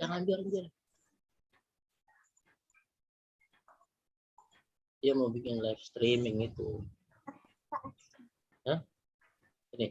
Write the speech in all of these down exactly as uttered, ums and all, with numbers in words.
Jangan, biar, biar. Dia mau bikin live streaming itu. Hah? Ini.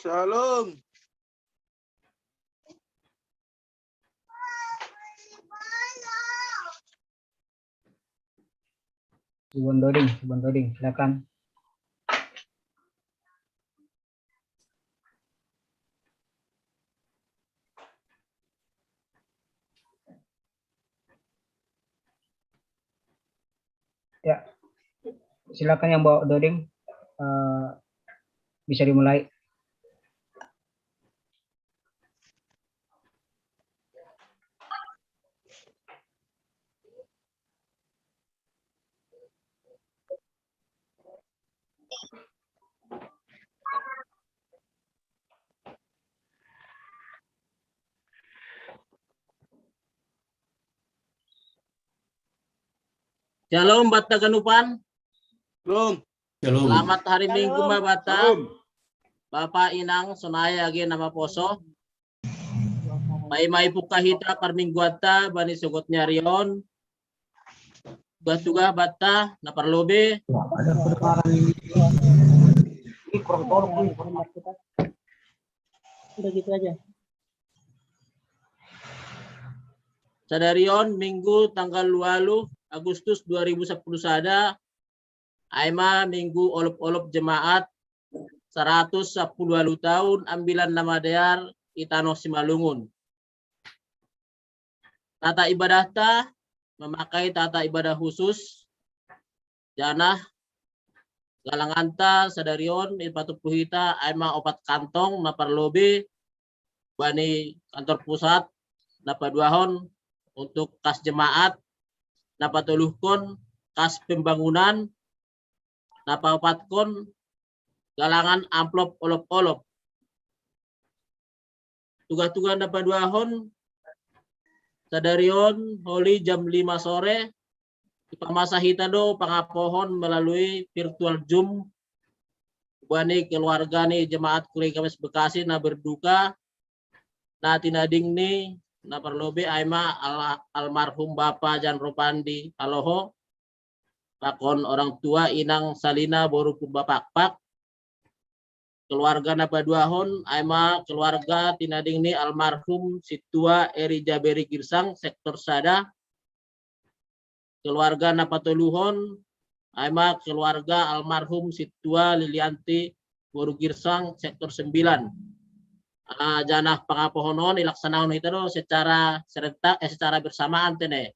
Shalom. Subon Doding, Subon Doding, silakan. Ya, silakan yang bawa Doding, eh, bisa dimulai. Shalom, Batta Ganupan. Shalom. Shalom. Selamat hari Minggu, Mbak Batta. Shalom. Bapak Inang, sonai age nama poso. Mai-mai pukka hita parmingguanta bani sogotnya rion. Tugas-tugas Batta na parlobe. Ini kurang tolong. Udah gitu aja. Sadarion Minggu tanggal dua puluh Agustus dua ribu sepuluh sada, ai ma Minggu olop-olop jemaat saratus sapuluh walu taun ambilan na madear i tano Simalungun. Tata ibadahta mamakai tata ibadah khusus, janah galanganta sadarion i patumpu hita ai ma opat kantong na parlobe bani kantor pusat, na paduahon untuk kas jemaat, na patoluhkon kas pembangunan, na paopatkon galangan amplop olop-olop. Tugas-tugas na paduahon sadarion holi jam lima sore, ipamasa hita do pangapohon melalui virtual Zoom bani keluarga ni jemaat Kuria Games Bekasi na berduka, na tinading ni na parlobe ai ma al-, almarhum Bapa Jan Ropandi Aloho, pakon orang tua Inang Salina boru Purba Pakpak. Keluarga na paduahon ai ma keluarga tinading ni almarhum Sintua Eri Jaberi Girsang, sektor sada. Keluarga na patoluhon ai ma keluarga almarhum Sintua Lilianti boru Girsang, sektor sembilan. Ah, janah pangapohon on ilaksanahon hita do secara serentak, eh, secara bersamaan tene.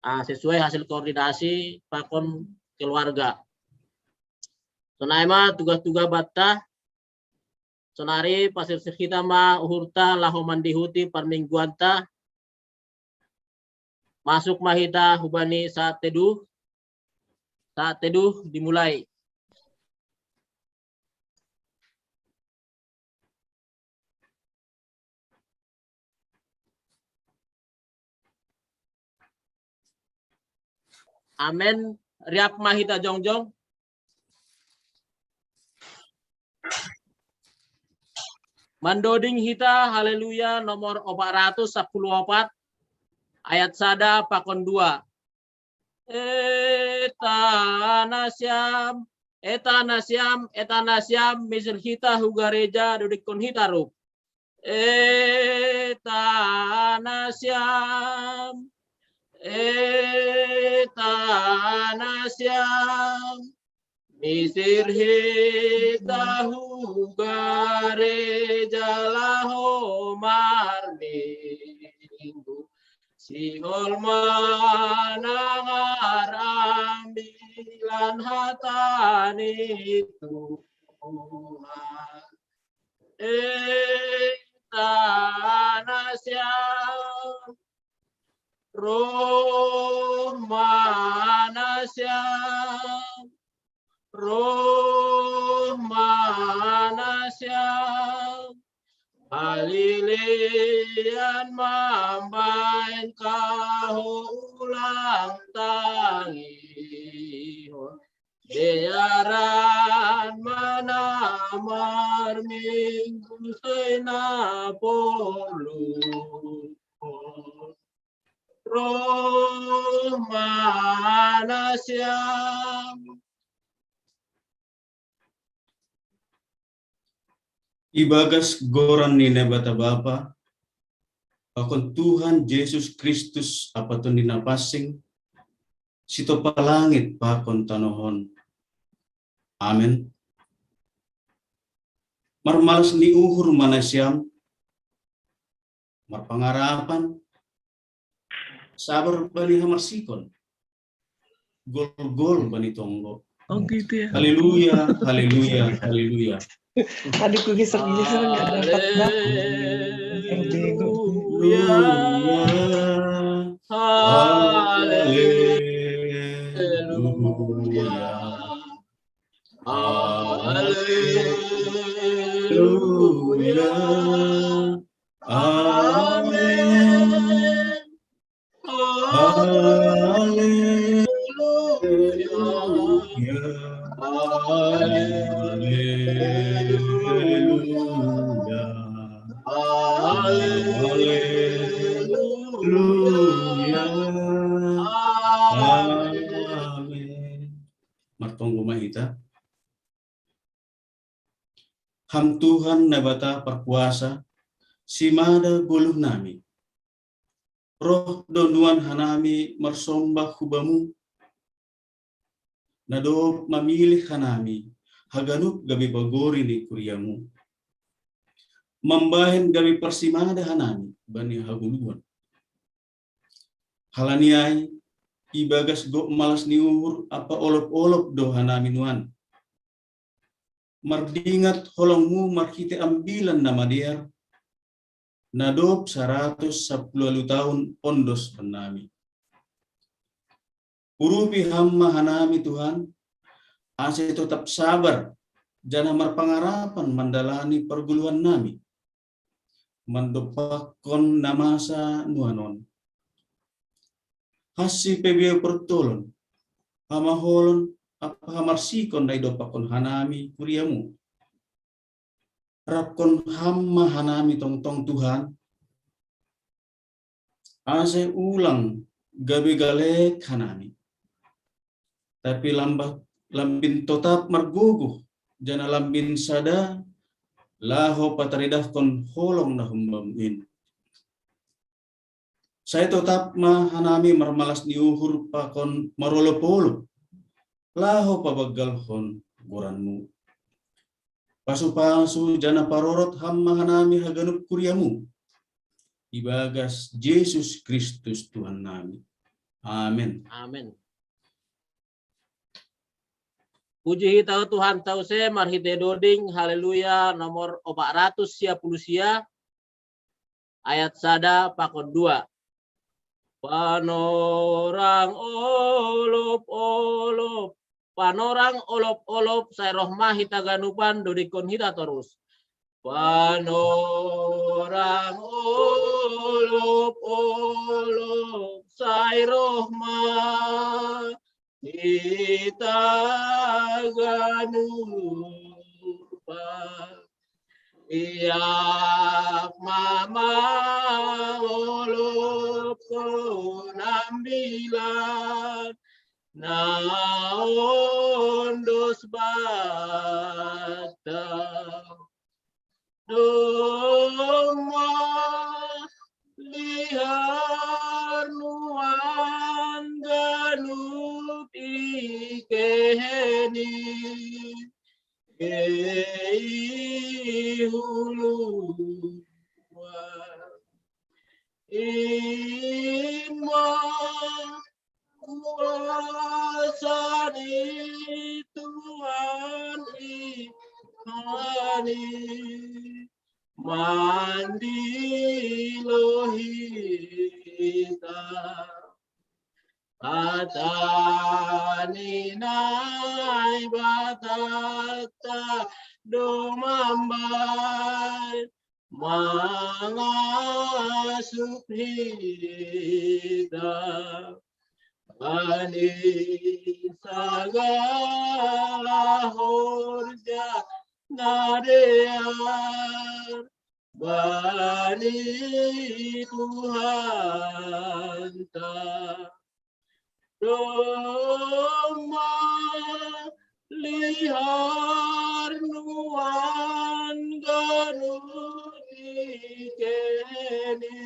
Ah, sesuai hasil koordinasi pakon keluarga. Sonai ma tugas-tugas Batta. Sonari pasirsir hita ma uhurta laho mandihuti parmingguanta. Masuk ma hita hubani saat teduh. Saat teduh dimulai. Amen. Riap ma hita jongjong. Mandoding hita Haleluya nomor opat ratus sapuluh opat, ayat sada pakon dua. Eta nasiam Eta na siam, eta na siam, misir hita hu gareja, dodikkon hita ruk. Eta na siam, eta na siam, misir hita hu gareja laho marminggu. Sihol manangar ambilan hata ni Tuhan. Eta na siam, roh ma na siam, roh ma na siam, halilean mambaen kahoulang tangihon. Dearan ma na marminggu sai na porlu. Roh ma na siam. Ibagas goran ni Naibata Bapa, pakon Tuhan Jesus Kristus, Apaton ni na pansing, sitopa langit pakon tanohon. Amen. Marmalas ni uhur ma na siam, marpangarapan, sabar bani hamarsikon, golgol bani tonggo. Oh gitu ya. Haleluya, haleluya, haleluya. Aduh, gue geser-geser nggak dapat banget. Yang bego. Haleluya. Haleluya. Haleluya. Amin. Haleluya. Haleluya. Haleluya. Amin. Martonggo ma hita. Ham Tuhan Naibata parkuasa, simada goluh nami. Roh do nuan hanami marsomba hu Bamu, na dob mamilih hanami haganup gabe pagori ni kuriaMu, mambahen gabe parsimada hanami bani hagoluhan. Halani ai, ibagas gok malas ni uhur ampa olop-olop do hanami nuan. Mardingat holongMu marhite ambilan na madear, na dob saratus sampulu ualu taon ondos bannami. Urupi Ham ma hanami, Tuhan, ase totap sabar, janah marpangarapan mandalani pargoluhannami, mandompakkon na masa nuan on. Hansi pe boi portolon, hamaholon, ampa hamarsikon na idompakkon hanami kuriaMu. Rapkon Ham ma hanami tongtong, Tuhan, ase ulang gabe galek hanami, tapi lamba-, lambin totap margogoh, janah lambin sada laho pataridahkon holong na humbaMu in. Sai totap ma hanami marmalas ni uhur pakon marolop-olop, laho pabanggalhon goranMu. Pasu-pasu janah parorot Ham ma hanami haganup kuriaMu, ibagas Jesus Kristus Tuhannami. Amen. Amen. Puji hita Tuhan tause marhite doding, haleluya, nomor opat ratus sia puluh sia, ayat sada pakon dua. Panorang olop-olop, panorang olop-olop, sai roh ma hita ganupan, dodikkon hita torus. Panorang olop-olop, sai roh ma hita ganupan. Iap ma mangolopkon ambilan, na ondo bata. Domma lihar nuan ganup ikeni, kei huluan. Inma kuasa ni Tuhan ikeni, mandilo hita. Hata ni Naibata ta domma mbaen mangasup hita bani sagala horja na dear bani Tuhanta. Domma lihar nuan ganup ikeni,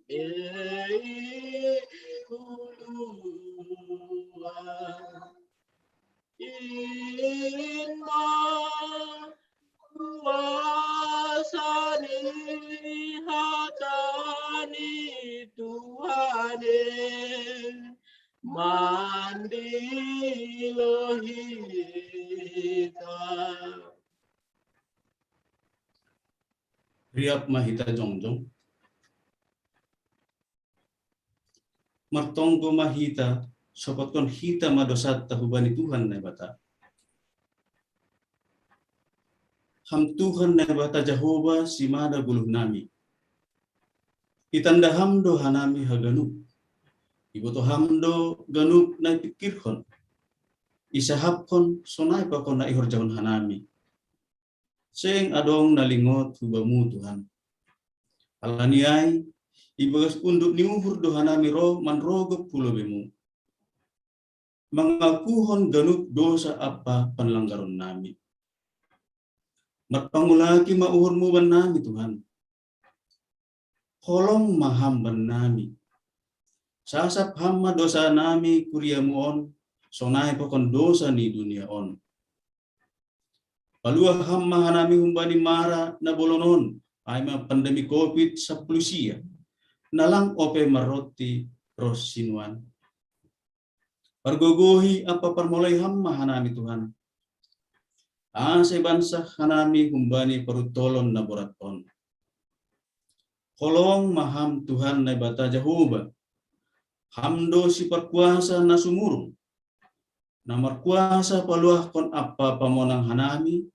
kei huluan. Inma kuasa ni hata ni Tuhan e, mandilo hita. Riap ma hita jongjong. Martonggo ma hita, sopotkon hita ma dosanta hubani Tuhan Naibata. Ham Tuhan Naibata Jahowa, simada goluhnami. Itanda Ham do hanami haganup. Iboto Ham do ganup na ipingkirhon, isahaphon, sonai pakon na ihorjahon hanami. Seng adong na lingot hu Bamu, Tuhan. Ala ni ai, ibagas unduk ni uhur do hanami ro manrogop hu lobei-Mu, mangakuhon ganup dosa ampa panlanggaronnami. Marpangulaki ma uhur-Mu bannami, Tuhan. Holong ma Ham bannami. Sasap Ham ma dosanami kuria-Mu on, sonai pakon dosa ni dunia on. Paluah Ham ma hanami humbani mara na bolon on, ai ma pandemi covid sampulu sia, na lang ope marronti ro sinuan. Pargogohi ampa parmoloi Ham ma hanami, Tuhan, ase bansah hanami humbani paruntolon na borat on. Holong ma Ham, Tuhan Naibata Jahowa. Ham do Siparkuasa na sumurung, na markuasa paluahkon ampa pamonang hanami,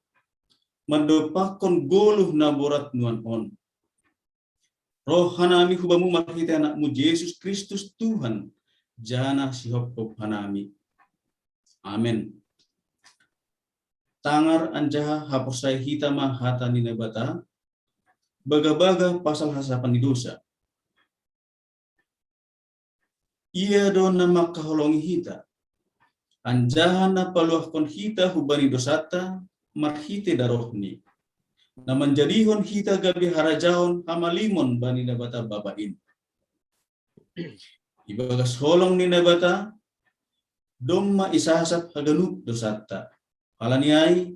mandompakkon goluh na borat nuan on. Roh hanami hu Bamu marhitei Anak-Mu Jesus Kristus Tuhan, janah sihophop hanami. Amen. Tangar anjaha haporsaya hita ma hata ni Naibata, bagabaga pasal hasasapan ni dosa. Ia do na mangkaholongi hita, anjaha na paluahkon hita hubani dosanta marhitei darohNi, na manjadihon hita gabe harajaon hamalimon bani Naibata Bapa in. Ibagas holong ni Naibata, domma isasap haganup dosanta. Ala ni ai,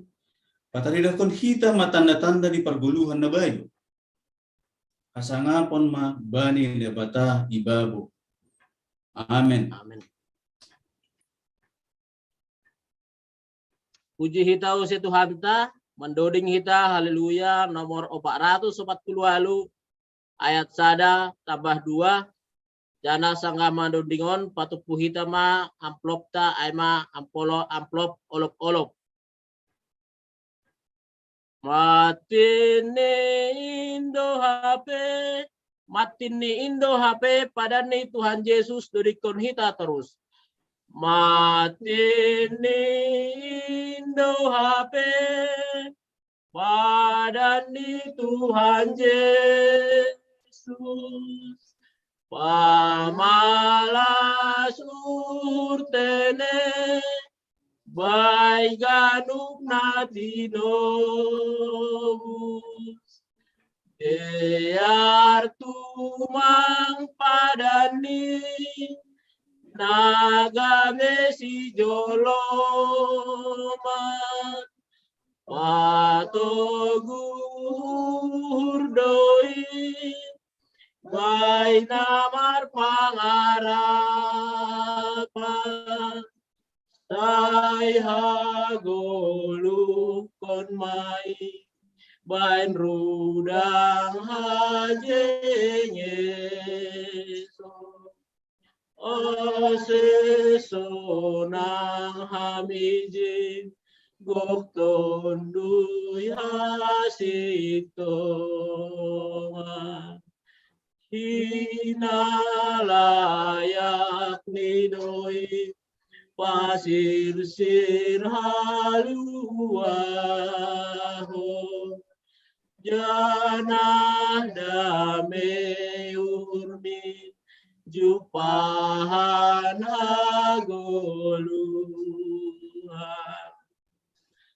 pataridahkon hita ma tanda-tanda ni pargoluhan na bayu. Hasangapon ma bani Naibata ibabo. Amen. Amen. Puji hita use Tuhanta, mandoding hita Haleluya nomor opat ratus opat puluh walu, ayat sada tambah dua. Janah sanggah mandoding on, patupu hita ma amplopta, ai ma ampolo-, amplop olop-olop. Mati ni Indo hape, mati ni Indo hape, padan ni Tuhan Yesus dodikkon hita torus. Mati ni Indo hape, padan ni Tuhan Yesus. Pamalas urtene, Baik ganup na tinobus, dear tumang padani, na gabe sijoloman, patoguhur doi, baina marpangarapan, sai hagoluhkon mai, bain rudang hajengeson. Ase sonang hami jin, gok tondui hasitongan. Hinalayak ni doi, pasirsir haluahon, janah dame uhurmi, jumpahan hagoluhan.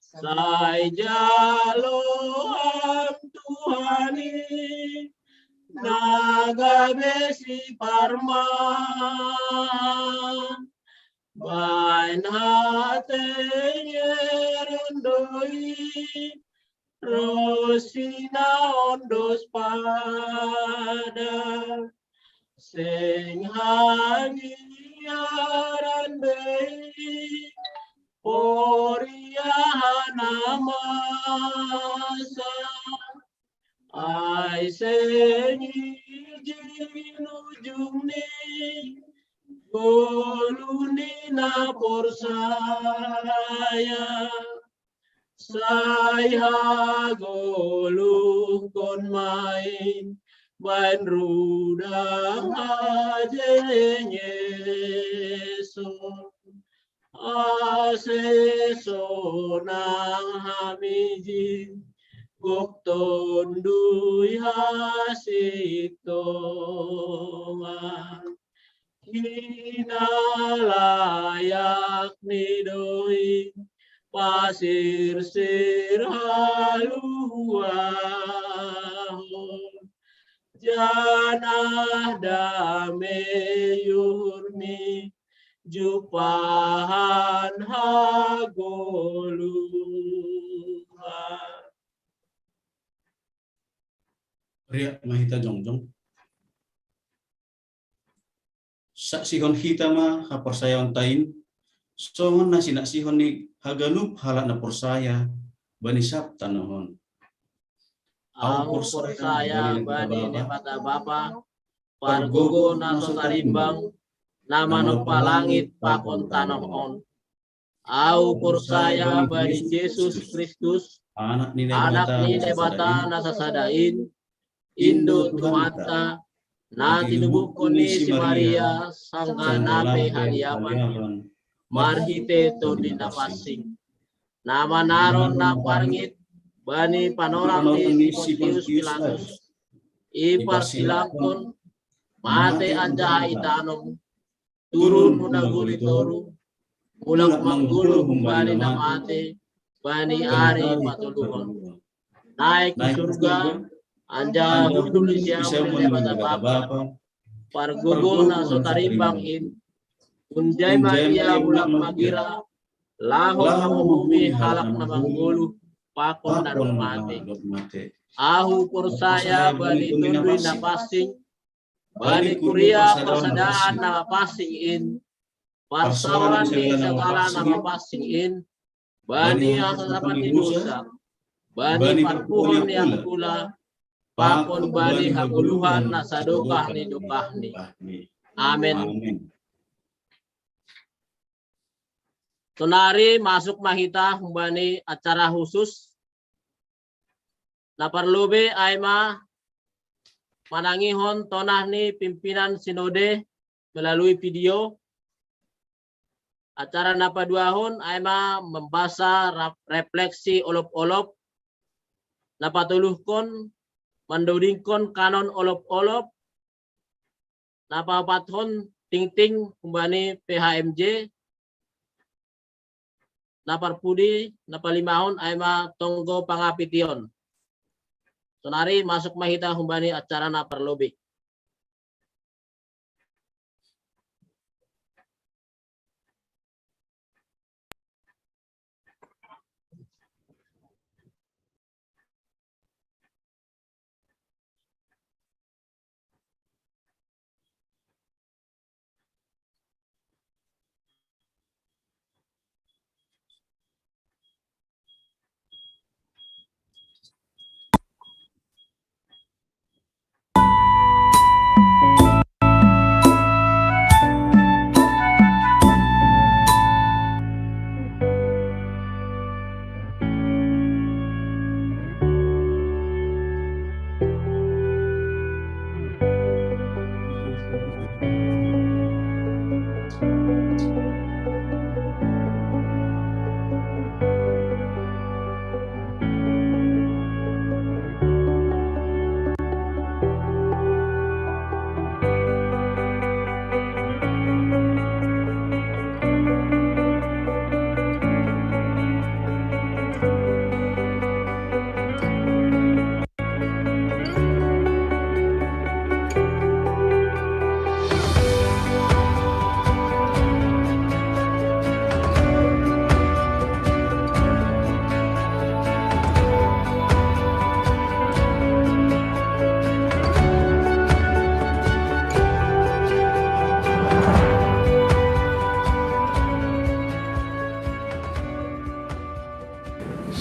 Sai jalo Ham Tuhan i, na gabe siparman, bain hatengeron doi, rosina ondos pada, seng hagiaran dei, poriahan amasa, ai seng ijin ujung ni goluh ni na porsaya. Sai hagoluhkon mai, bain rudang hajengeson. Ase sonang hami jin, gok tondui hasitongan. Hinalayak ni doi, pasirsir haluahon, janah dame uhurmi, jumpahan hagoluhan. Riak ma hita jongjong. Saksihon hita ma haporsayaonta in, songon na sinaksihon ni haganup halak na porsaya bani sab tanoh on. Ahu porsaya bani Naibata Bapa, Pargogo na so tarimbang, na manompa langit pakon tanoh on. Ahu porsaya bani Jesus Kristus, Anak ni Naibata na sasada in, Indo Tuhanta, na tinubuhkon ni si Maria sanggah na pe haliapan, marhite Tonduy Napansing, na manaron na parngit bani panorang ni si Pontius Pilatus, iparsilangkon, mate anjaha itanom, turun hu nagori toruh, mulak manggoluh humbani na mate bani ari patoluhon. Naik hu surga, anjaha hundul di siamun ni Naibata Bapa, pargogo na so tarimbang in. Hunjai ma Ia mulak magira, laho manguhumi halak na manggoluh pakon na dob mate. Ahu porsaya bani Tonduy Napansing, bani kuria parsadaan na mapansing in, parsaoran ni sagala na mapansing in, bani hasasapan ni dosa, bani parpuhon ni angkula, pakon bani hagoluhan na sadokah ni dokahni. Amen. Sonari masuk ma hita humbani acara khusus. Na parlobei ai ma manangihon tonah ni pimpinan sinode melalui video. Acara na paduahon ai ma mambasa ra-, refleksi olop-olop. Na patoluhkon mandodingkon kanon olop-olop. Na paopathon tingting humbani P H M J. na parpudi, na palimahon ai ma tonggo pangapition. Sonari masuk ma hita humbani acara na parlobei.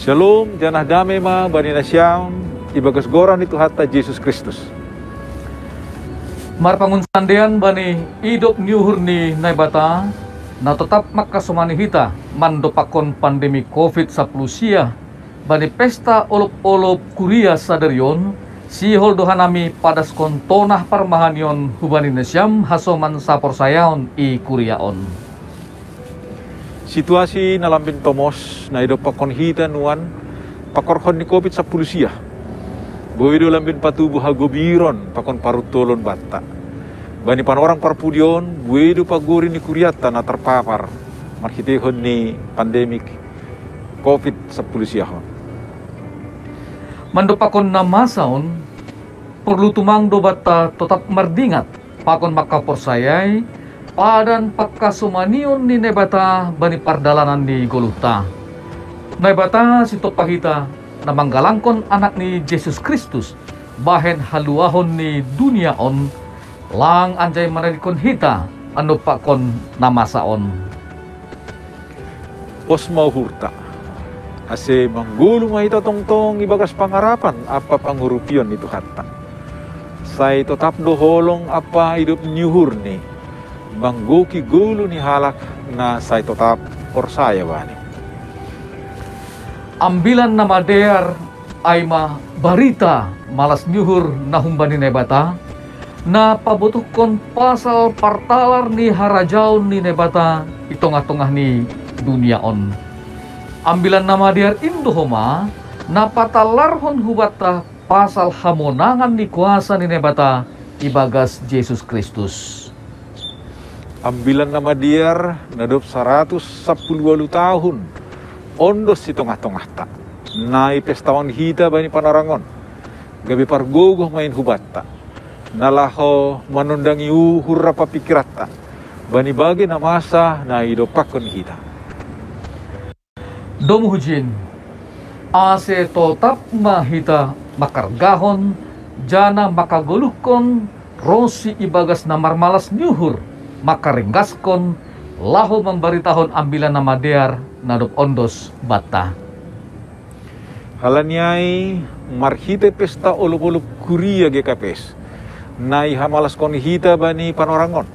Syalom, janah dame ma bani nasiam ibagas goran ni Tuhanta Jesus Kristus. Marpangunsandean bani idop ni uhur ni Naibata, na totap mangkasomani hita mandompakkon pandemi covid sapuluh sia, bani pesta olop-olop kuria sadari on, sihol do hanami padaskon tonah parmahanion hubani nasiam hasoman saporsayaon i kuria on. Situasi na lambin tomos na idompakkon hita nuan, pakorhon ni covid sapuluh sia, boi do lambin patubu hagobiron pakon paruntolon banta. Bani panorang parpudi on, boi do pagori ni kurianta na tarpapar marhiteihon ni pandemik covid sapuluh sia on. Mandompakkon na masa on, porlu tumang do banta totap mardingat pakon mangkaporsayai padan pangkasomanion ni Naibata bani pardalanan ni goluhta. Naibata sitompa hita, na manggalangkon Anak ni Jesus Kristus bahen haluahon ni dunia on, lang anjai manadingkon hita mandompakkon na masa on. Pos ma uhurta, ase manggoluh ma hita tongtong ibagas pangarapan ampa pangurupion ni Tuhanta. Sai totap do holong ampa idop ni uhurni, manggohi goluh ni halak na sai totap porsaya Bani. Ambilan Namadear, ai ma barita malas ni uhur na humbani Naibata, na pabotohkon pasal partalar ni harajaon ni Naibata i tongah-tongah ni dunia on. Ambilan Namadear in do homa na patalarhon hubanta pasal hamonangan ni kuasa ni Naibata ibagas Jesus Kristus. Ambilan Namadear, na dob saratus sapuluh ualuh tahun ondos i tongah-tongahta, na ipestahon hita bani panorang on, gabe pargogoh ma in hubanta, na laho manondangi uhur ampa pingkiranta bani bage na masa na idompakkon hita. Domu hujin, ase totap ma hita mangkargahon janah mangkagoluhkon ronsi ibagas na marmalas ni uhur, mangkaringgaskon laho mambaritahon Ambilan Namadear na dob ondos banta. Halani ai, marhitei pesta olop-olop kuria G K P S, na ihamalaskon hita bani panorang on,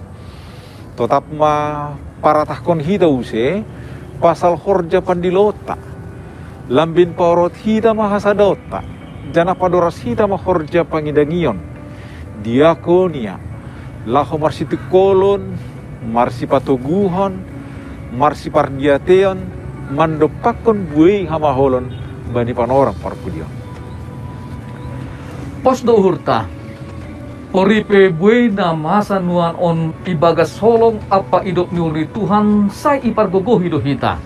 totap ma paratahkon hita use pasal horja pandiloonta. Lambin paorot hita ma hasadaonta, janah padoras hita ma horja pangidangion, diakonia, laho marsitungkolon, marsipatoguhon, marsipardiateon, mandompakkon buei hamaolon bani panorang parpudi on. Pos do uhurta, pori pe buei na masa nuan on ibagas holong ampa idop ni uhur ni Tuhan sai ipargogohi do hita.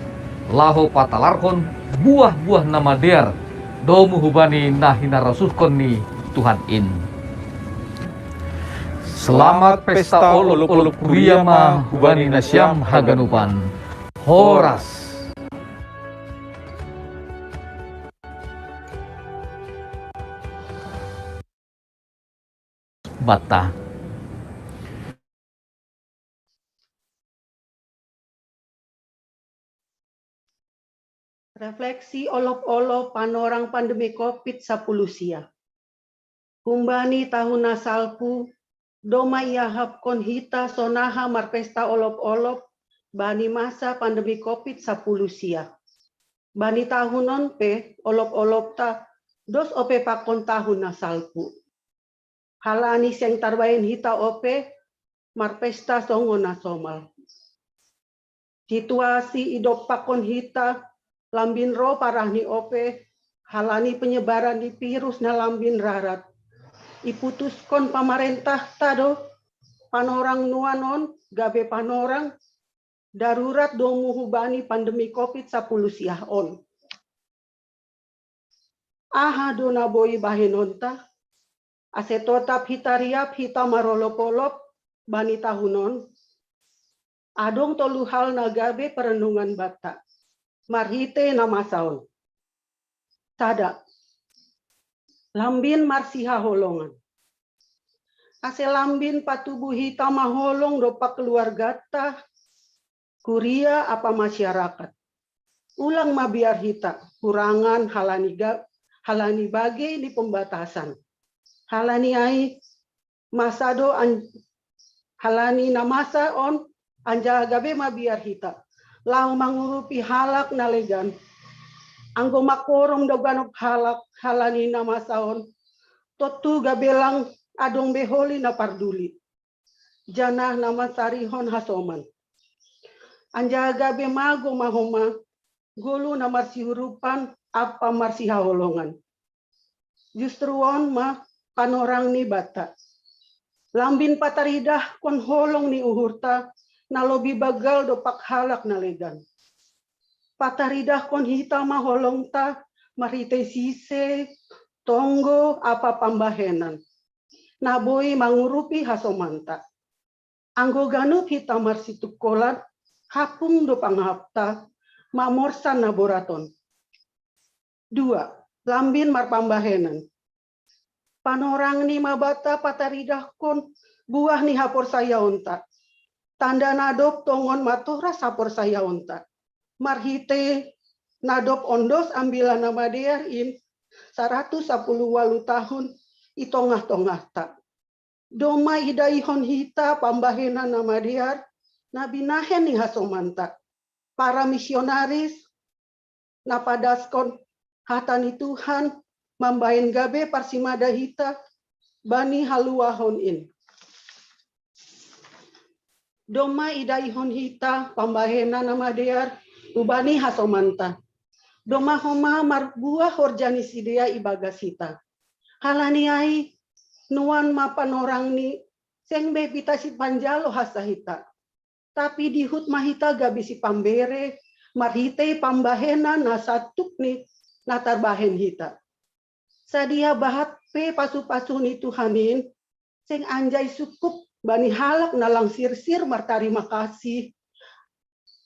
laho patalarhon buah-buah na madear domu hubani na hinarasuhkon ni Tuhan in. Selamat pesta olop-olop kuria ma hubani nasiam haganupan. Horas. Banta. Refleksi olop-olop panorang pandemi covid sapuluh sia. Humbani tahun na salpu, domma iahapkon hita sonaha marpesta olop-olop bani masa pandemi covid sapuluh sia. Bani tahun on pe olop-olopta dos ope pakon tahun na salpu. Halani seng tarbaen hita ope marpesta songon na somal. Situasi i dompakkon hita lambin ro parah ni ope halani penyebaran ni virus na lambin rarat. Iputuskon pamarentahta do panorang nuan on gabe panorang darurat domu hubani pandemi covid sapuluh siah on. Aha do na boi bahenonta, ase totap hita riap hita marolop-olop bani tahun on? Adong tolu hal na gabe perenungan banta marhite na masa on. Sada, lambin marsihaholongan. Ase lambin patubu hita maholong dompak keluargata, kuria ampa masyarakat. Ulang mabiar hita hurangan halani, halani bagei ni pembatasan. Halani ai masa do an, halani na masa on anjaha gabe mabiar hita laho mangurupi halak na legan. Anggo mangkorong do ganup halak halani na masa on, tontu gabe lang adong be holi na parduli. Janah na mansarihon hasoman. Anjaha gabe mago ma homa goluh na marsiurupan ampa marsihaholongan. Justru on ma panorang ni banta. Lambin pataridahkon holong ni uhurta na lobih banggal dompak halak na legan. Pataridahkon hita ma holongta marhitei sise, tonggo ampa pambahenan na boi mangurupi hasomanta. Anggo ganup hita marsitungkolan, hapung do pangahapta mamorsan na borat on. Dua, lambin marpambahenan. Panorang ni ma banta pataridahkon buah ni haporsayaonta. Tanda na dob tongon matoras haporsayaonta marhitei na dob ondos Ambilan Namadear in saratus sapuluh ualuh tahun i tongah-tongahta. Domma idaihon hita pambahenan na madear na binahen ni hasomanta. Para misionaris na padaskon hata ni Tuhan mambahen gabe parsimada hita bani haluahon in. Domma idaihon hita pambahenan na madear hubani hasomanta. Domma homa marbuah horja ni sidea ibagas hita. Halani ai nuan ma panorang ni seng be hita sipanjalo hansa hita. Tapi dihut ma hita gabe sipambere marhitei pambahenan na satuk ni na tarbahen hita. Sadia bahat pe pasu-pasu ni Tuhan in seng anjai sukup bani halak na lang sirsir martarima kasih.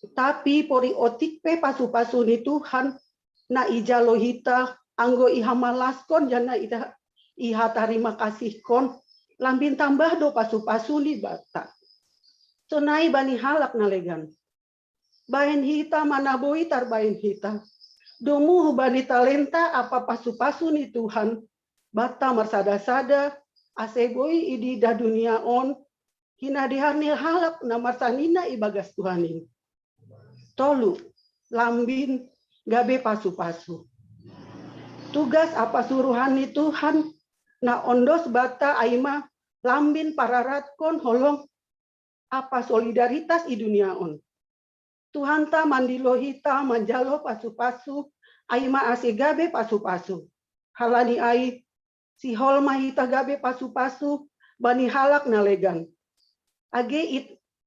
Tapi pori otik pe pasu-pasu ni Tuhan na ijalo hita anggo ihamalaskon janah ihatarima kasihkon, lambin tambah do pasu-pasu ni banta. Sonai bani halak na legan. Bahen hita ma na boi tarbahen hita. Domu hubani talenta ampa pasu-pasu ni Tuhan, banta marsada-sada ase boi ididah dunia on hinadear ni halak na marsanina ibagas Tuhan in. Tolu, lambin gabe pasu-pasu. Tugas ampa suruhan ni Tuhan na ondos banta ai ma lambin pararatkon holong ampa solidaritas i dunia on. Tuhanta mandilo hita manjalo pasu-pasu ai ma ase gabe pasu-pasu. Halani ai sihol ma hita gabe pasu-pasu bani halak na legan. Age i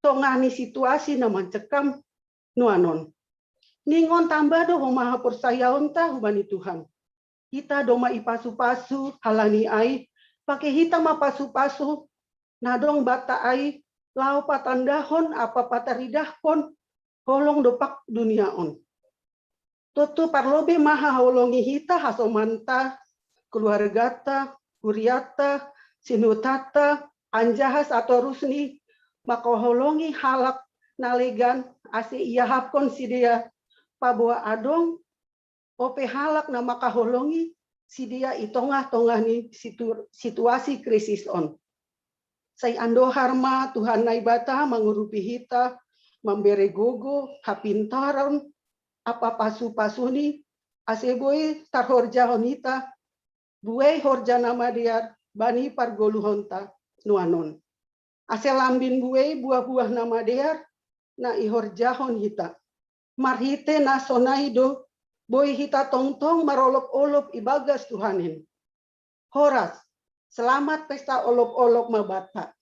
tongah ni situasi na mancekam nuanon. Ningon tamba do homa haporsayaonta hubani Tuhan. Hita do ma ipasu-pasu halani ai, pake hita ma pasu-pasu na dong banta ai, laho patandahon ampa pataridahkon holong dompak dunia on. Tontu parlobei ma haholongi hita hasomanta, keluargata, kuriata, sinutata, anjaha satorusni mangkaholongi halak na legan ase iahapkon sidea, paboa adong ope halak na mangkaholongi sidea i tongah-tongah ni situasi krisis on. Sai andohar ma Tuhan Naibata mangurupi hita, mambere gogo, hapintaron, ampa pasu-pasuni, ase boi tarhorjahon hita buei horja na madear bani pargoluhonta nuanon. Ase lambin buei buah-buah na madear na ihorjahon hita. Marhite na sonai do boi hita tongtong marolop-olop ibagas Tuhan in. Horas, selamat pesta olop-olop ma banta.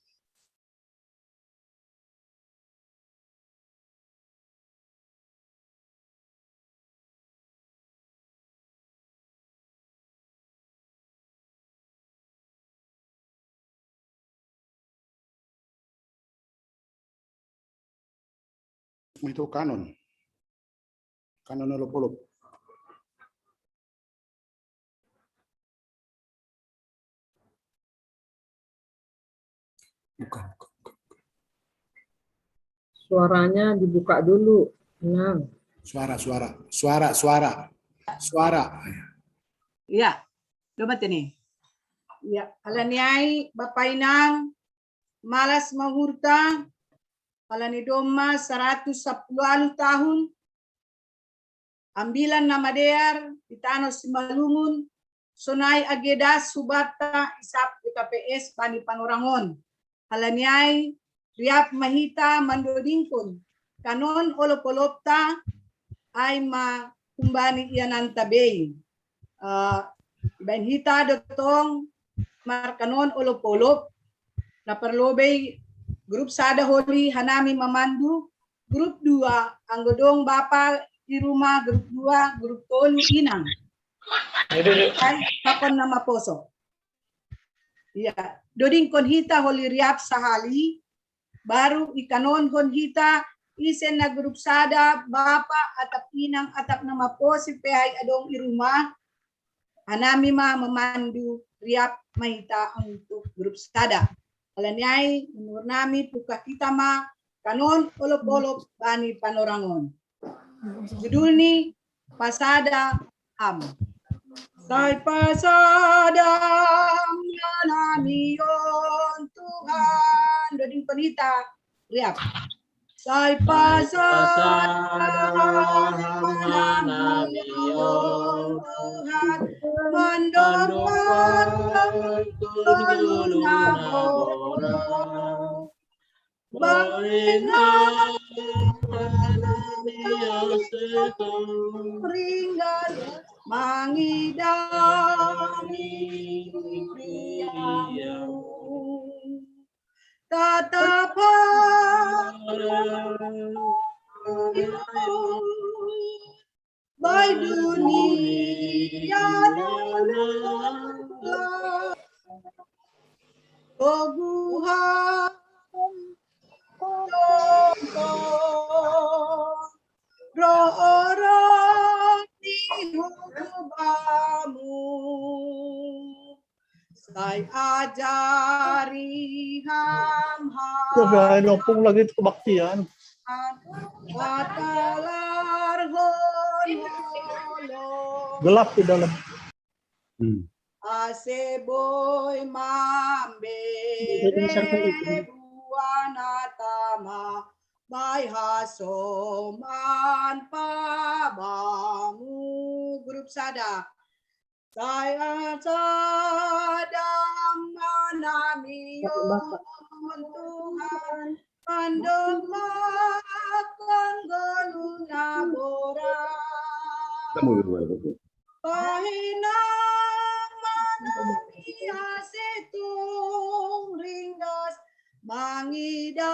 Itu kanon. Kanon olop-olop. Suaranya dibuka dulu, Inang. Suara, suara, suara, suara, suara. Iya, coba tini. Iya, halani ai Bapa Inang, malas ma uhurta, halani domma saratus sampulu ualu tahun, ambilan na madear di tano Simalungun, sonai age das hubanta isab G K P S bani panorang on. Halani ai riap ma hita mandodingkon kanon olop-olopta ai ma humbani iananta bei. Uh, ibaen hita do tong markanon olop-olop, na parlobei grup sada holi hanami mamandu, grup dua anggo dong bapa i rumah, grup dua, grup tolu inang. Pakon na maposo. Iya, dodingkon hita holi riap sahali, baru ikanonhon hita ise na grup sada, bapa atap inang atap na maposo pe ai adong i rumah, hanami ma mamandu riap ma hita untuk grup sada. Halani ai, manuhor nami, pungkah hita ma kanon olop-olop bani panorang on. Judulni Pasada Ham. Sai pasada Ham hanami on Tuhan. Dodingkon hita riap. Sai pasada Ham hanami on Tuhan, mandompak goluhna boras. Baen Ham hanami ase tung ringgas mangidangi kuriaM. Tatap Ham bai dunia na gogoh Ham, roh oroh ni hubamu. Sai ajari Ham Ham. Udah, nopung lagi itu kebaktian. Patalarhon holong. Gelap di dalam. Hmm. Ase boi mambere buah na tama, bai hasoman pa bamu. Grup sada. Sai pasada Ham hanami on Tuhan, mandompak goluhna boras. Baen Ham hanami ase tung ringgas mangidangi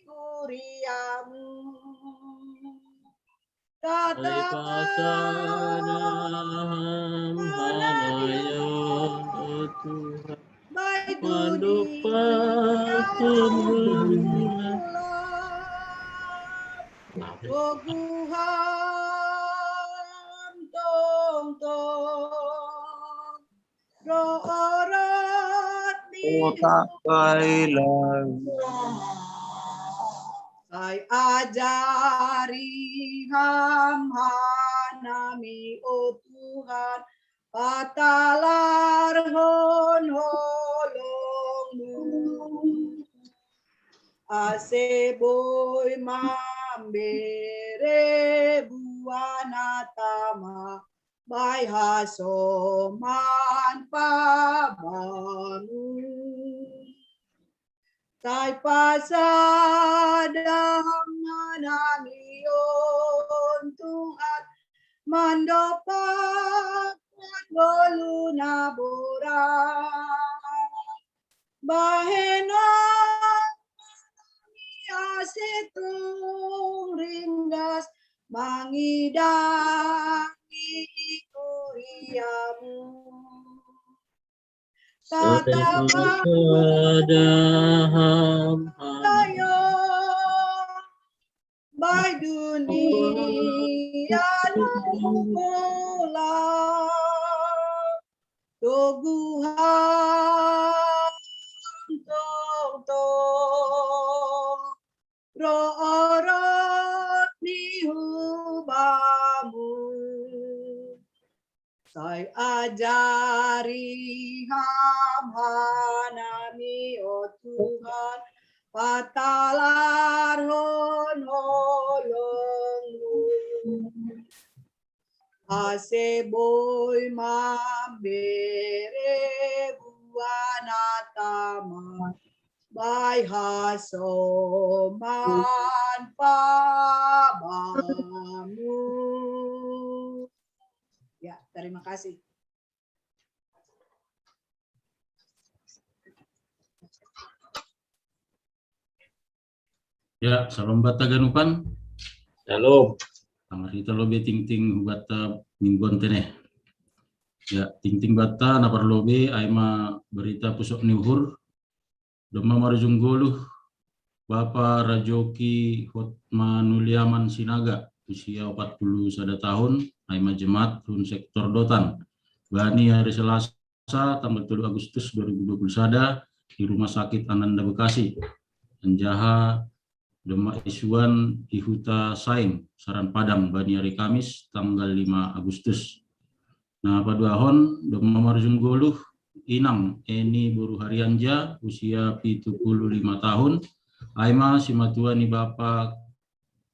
kuriaM. Tatap Pasadaham hanayo, oh Tuhan, bai mandopa dunia pun Toguhan tongtong ro orot ni Kota Thailand. Sai ajari ham hanami, oh Tuhan, patalarhon holongmu. Ase boi mambere buana tama bai hasoman pabamu. Sai pasadaham hanami, oh Tuhan, mandopa ngolu na borat. Bahen ami ase tung ringgas mangidangi kuriamu. Tatap Pasadaham tayo bai dunia lukola. Toguhan tongtong ro orot ni hubamu. Sai ajari ham hanami, oh Tuhan, patalarhon holongmu. Ase boi mambere buana tama bai hasoman pabamu. Ya, terima kasih. Ya, salom bata ganupan. Shalom. Tangar hita lobe tingting bata mingguan tene. Ya, tingting bata na parlobe ai ma berita pusok ni uhur. Domma marujung goluh Bapa Rajoki Hotmanuliaman Sinaga, usia empat puluh sada tahun, ai ma jemaat hun sektor Dotan. Bani hari Selasa tanggal tolu Agustus dua ribu dua puluh sada di Rumah Sakit Ananda Bekasi. Anjaha domma isuan di Huta Saing, Saran Padang, bani hari Kamis tanggal lima Agustus. Na paduahon domma marujung goluh Inang Eni Boru Harianja, usia pitu puluh lima tahun, ai ma simatua ni Bapa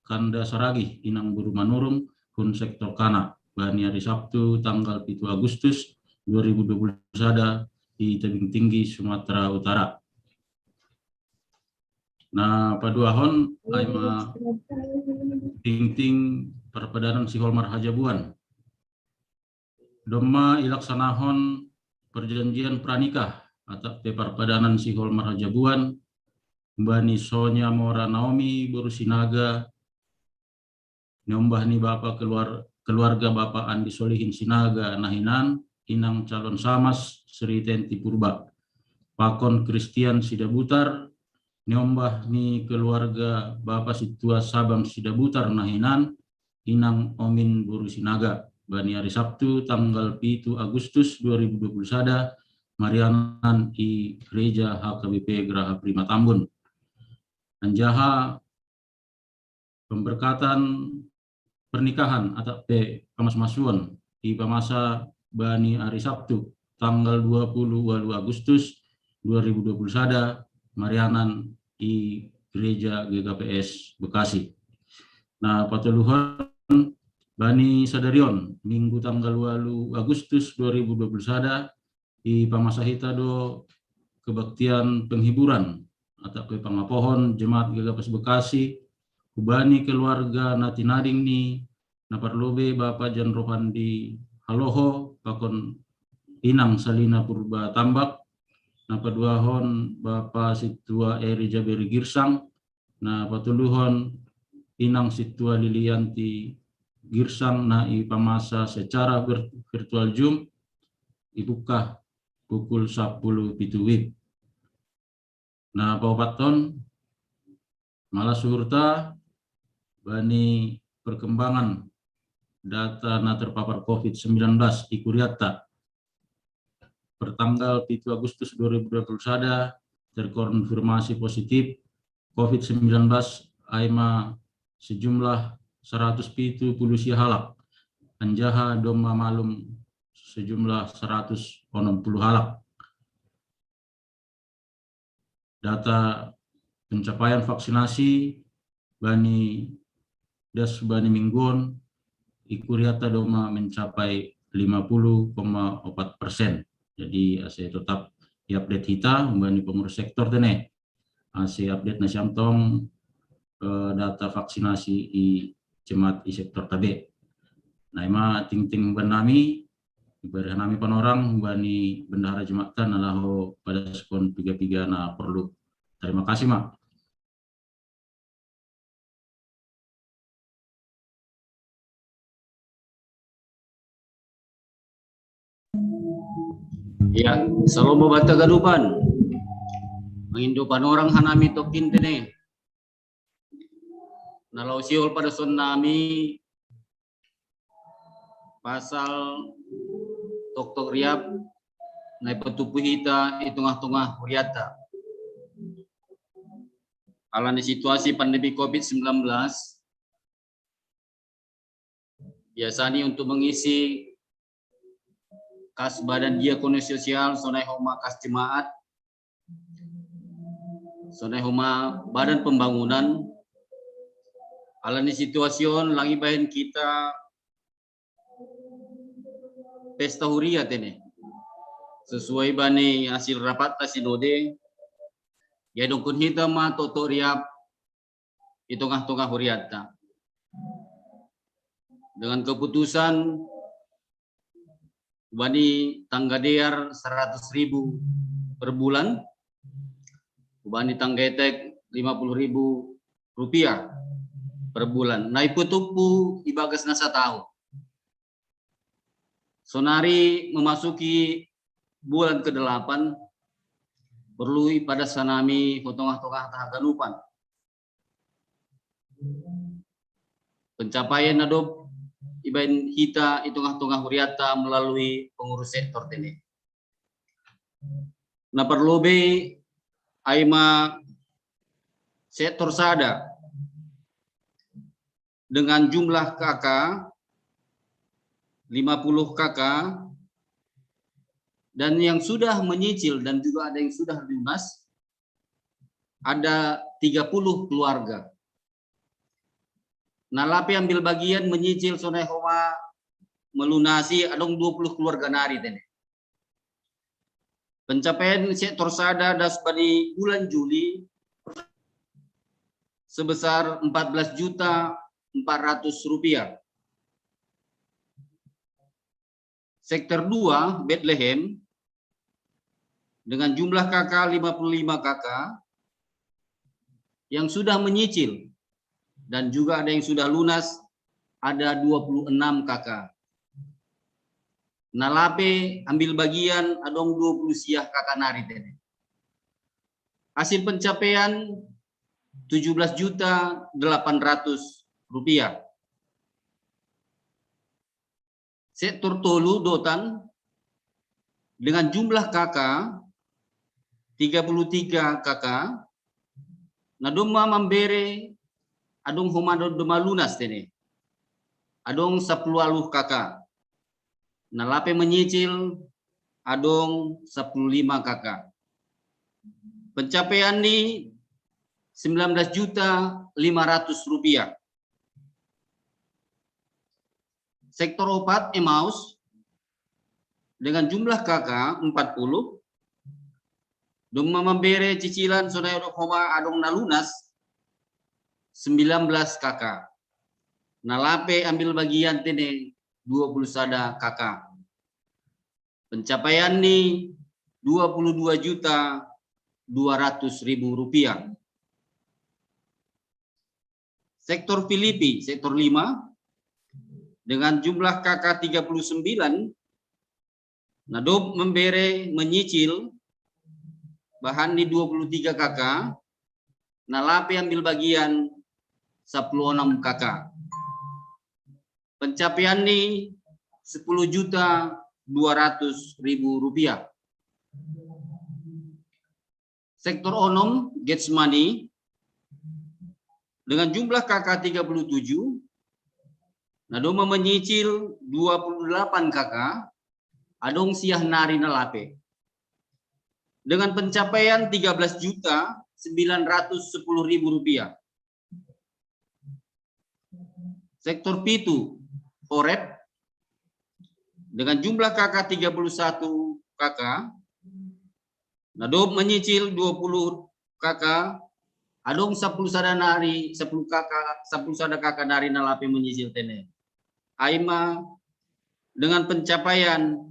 Kanda Saragih, Inang Boru Manurung, hun sektor Kana, bani hari Sabtu tanggal pitu Agustus dua ribu dua puluh sada di Tebing Tinggi, Sumatera Utara. Na paduahon ai ma tingting parpadanan Siholmar Hajabuan. Domma ilaksanahon perjanjian pranikah atap pe parpadanan Siholmar Hajabuan bani Sonya Mora Naomi Boru Sinaga, niombah ni bapa keluar, keluarga Bapa Andi Solihin Sinaga nahinan, Inang Calon Samas Sri Tenti Purba, pakon Kristian Sidabutar, niombah ni keluarga Bapa Situa Sabam Sidabutar nahinan, Inang Omin Boru Sinaga, bani hari Sabtu tanggal pitu Agustus dua ribu dua puluh sada, marianan i Gereja H K B P Geraha Prima Tambun. Anjaha pemberkatan pernikahan atap pe pamas-masuon i pamasa bani hari Sabtu tanggal dua puluh walu Agustus dua ribu dua puluh sada, marianan i Gereja G K P S Bekasi. Na patoluhon bani sadarion, Minggu tanggal walu Agustus dua ribu dua puluh sada, i pamasa hita do kebaktian penghiburan atap pe pangapohon jemaat G K P S Bekasi, hubani keluarga na tinading ni na parlobe Bapa Jan Rohandi Haloho pakon Inang Salina Purba Tambak, na paduahon Bapa Situa Eri Jaberi Girsang, na patoluhon Inang Situa Lilianti Girsang na ipamasa secara virtual Zoom ibuka pukul sapuluh pitu WIB. Na paupaton, mala suhurta bani perkembangan data na terpapar COVID sembilan belas i kuriatta. Pertanggal pitu Agustus dua ribu dua puluh sada terkonfirmasi positif COVID sembilan belas aima sejumlah seratus pitu puluh sia halak, anjaha domma malum sejumlah seratus onom puluh halak. Data pencapaian vaksinasi bani das bani mingguon i kuriatta domma mencapai lima puluh koma opat persen. Jadi ase tetap i-update hita bani pengurus sektor tene. Ase update na siamtong eh, data vaksinasi i jemaat i sektor tabe. Nah, ima tingting bani nami, ibadah nami panorang bani bendahara jemaatta na laho padaskon piga-piga na perlu. Terima kasih, Mak. Ya, salomo banta ganupan. Mengindo panorang hanami tokin tene. Na lao sihol padason nami pasal toktok riap na ipatupu hita i tongah-tongah huriatta. Alani situasi pandemi COVID sembilan belas, biasanya untuk mengisi kas badan diakonia sosial, sonai homa kas jemaat, sonai homa badan pembangunan, alani situasion lang ibahen kita pesta huria tene. Sesuai bani hasil rapatta sinode, ya dongkon hita ma toto riap i tongah-tongah huriatta. Dengan keputusan bani tangga dear seratus ribu per bulan, bani tangga etek lima puluh ribu rupiah per bulan. Na ipatupu ibagas na sataon. Sonari memasuki bulan kedelapan, perlu ipadas hanami ho tongah-tongah haganupan. Pencapaian na dob ibahen hita i tongah-tongah huriatta melalui pengurus sektor tene. Na parlobei aima sektor sada dengan jumlah K K lima puluh K K dan yang sudah menyicil dan juga ada yang sudah lunas ada tiga puluh keluarga. Na lape ambil bagian menyicil sonai homa melunasi adong dua puluh keluarga nari tene. Pencapaian sektor sada das bani bulan Juli sebesar empat belas juta empat ratus rupiah. Sektor dua Bethlehem dengan jumlah K K lima puluh lima K K, yang sudah menyicil dan juga ada yang sudah lunas ada dua puluh enam K K. Na lape ambil bagian adong dua puluh sia K K nari tene. Hasil pencapaian tujuh belas juta delapan ratus rupiah. Sektor tolu Dotan dengan jumlah K K tiga puluh tiga K K, na domma mambere adong homa domma lunas tene. Adong sapuluh ualu K K. Na lape menyicil adong sapuluh lima K K. Pencapaian ni sembilan belas juta lima ratus rupiah. Sektor opat Emmaus dengan jumlah K K empat puluh, domma mambere cicilan sonai adong homa adong na lunas sembilan belas K K. Na lape ambil bagian tene dua puluh sada K K. Pencapaian ni dua puluh dua juta dua ratus ribu rupiah. Sektor Filipi, sektor lima, dengan jumlah K K tiga puluh sembilan, na dob membere menyicil bahan ni dua puluh tiga K K, na lape ambil bagian sepuluh enam K K. Pencapaian ni sepuluh juta dua ratus ribu rupiah. Sektor onom, Getsmani, dengan jumlah K K tiga puluh tujuh, na dob menyicil dua puluh delapan K K, adong sia nari na lape. Dengan pencapaian tiga belas juta sembilan ratus sepuluh ribu rupiah. Sektor pitu, Horeb, dengan jumlah K K tiga puluh satu K K, na dob menyicil dua puluh K K, adong sepuluh sada nari, sepuluh K K, sepuluh sada K K nari na lape menyicil tene. Ai ma dengan pencapaian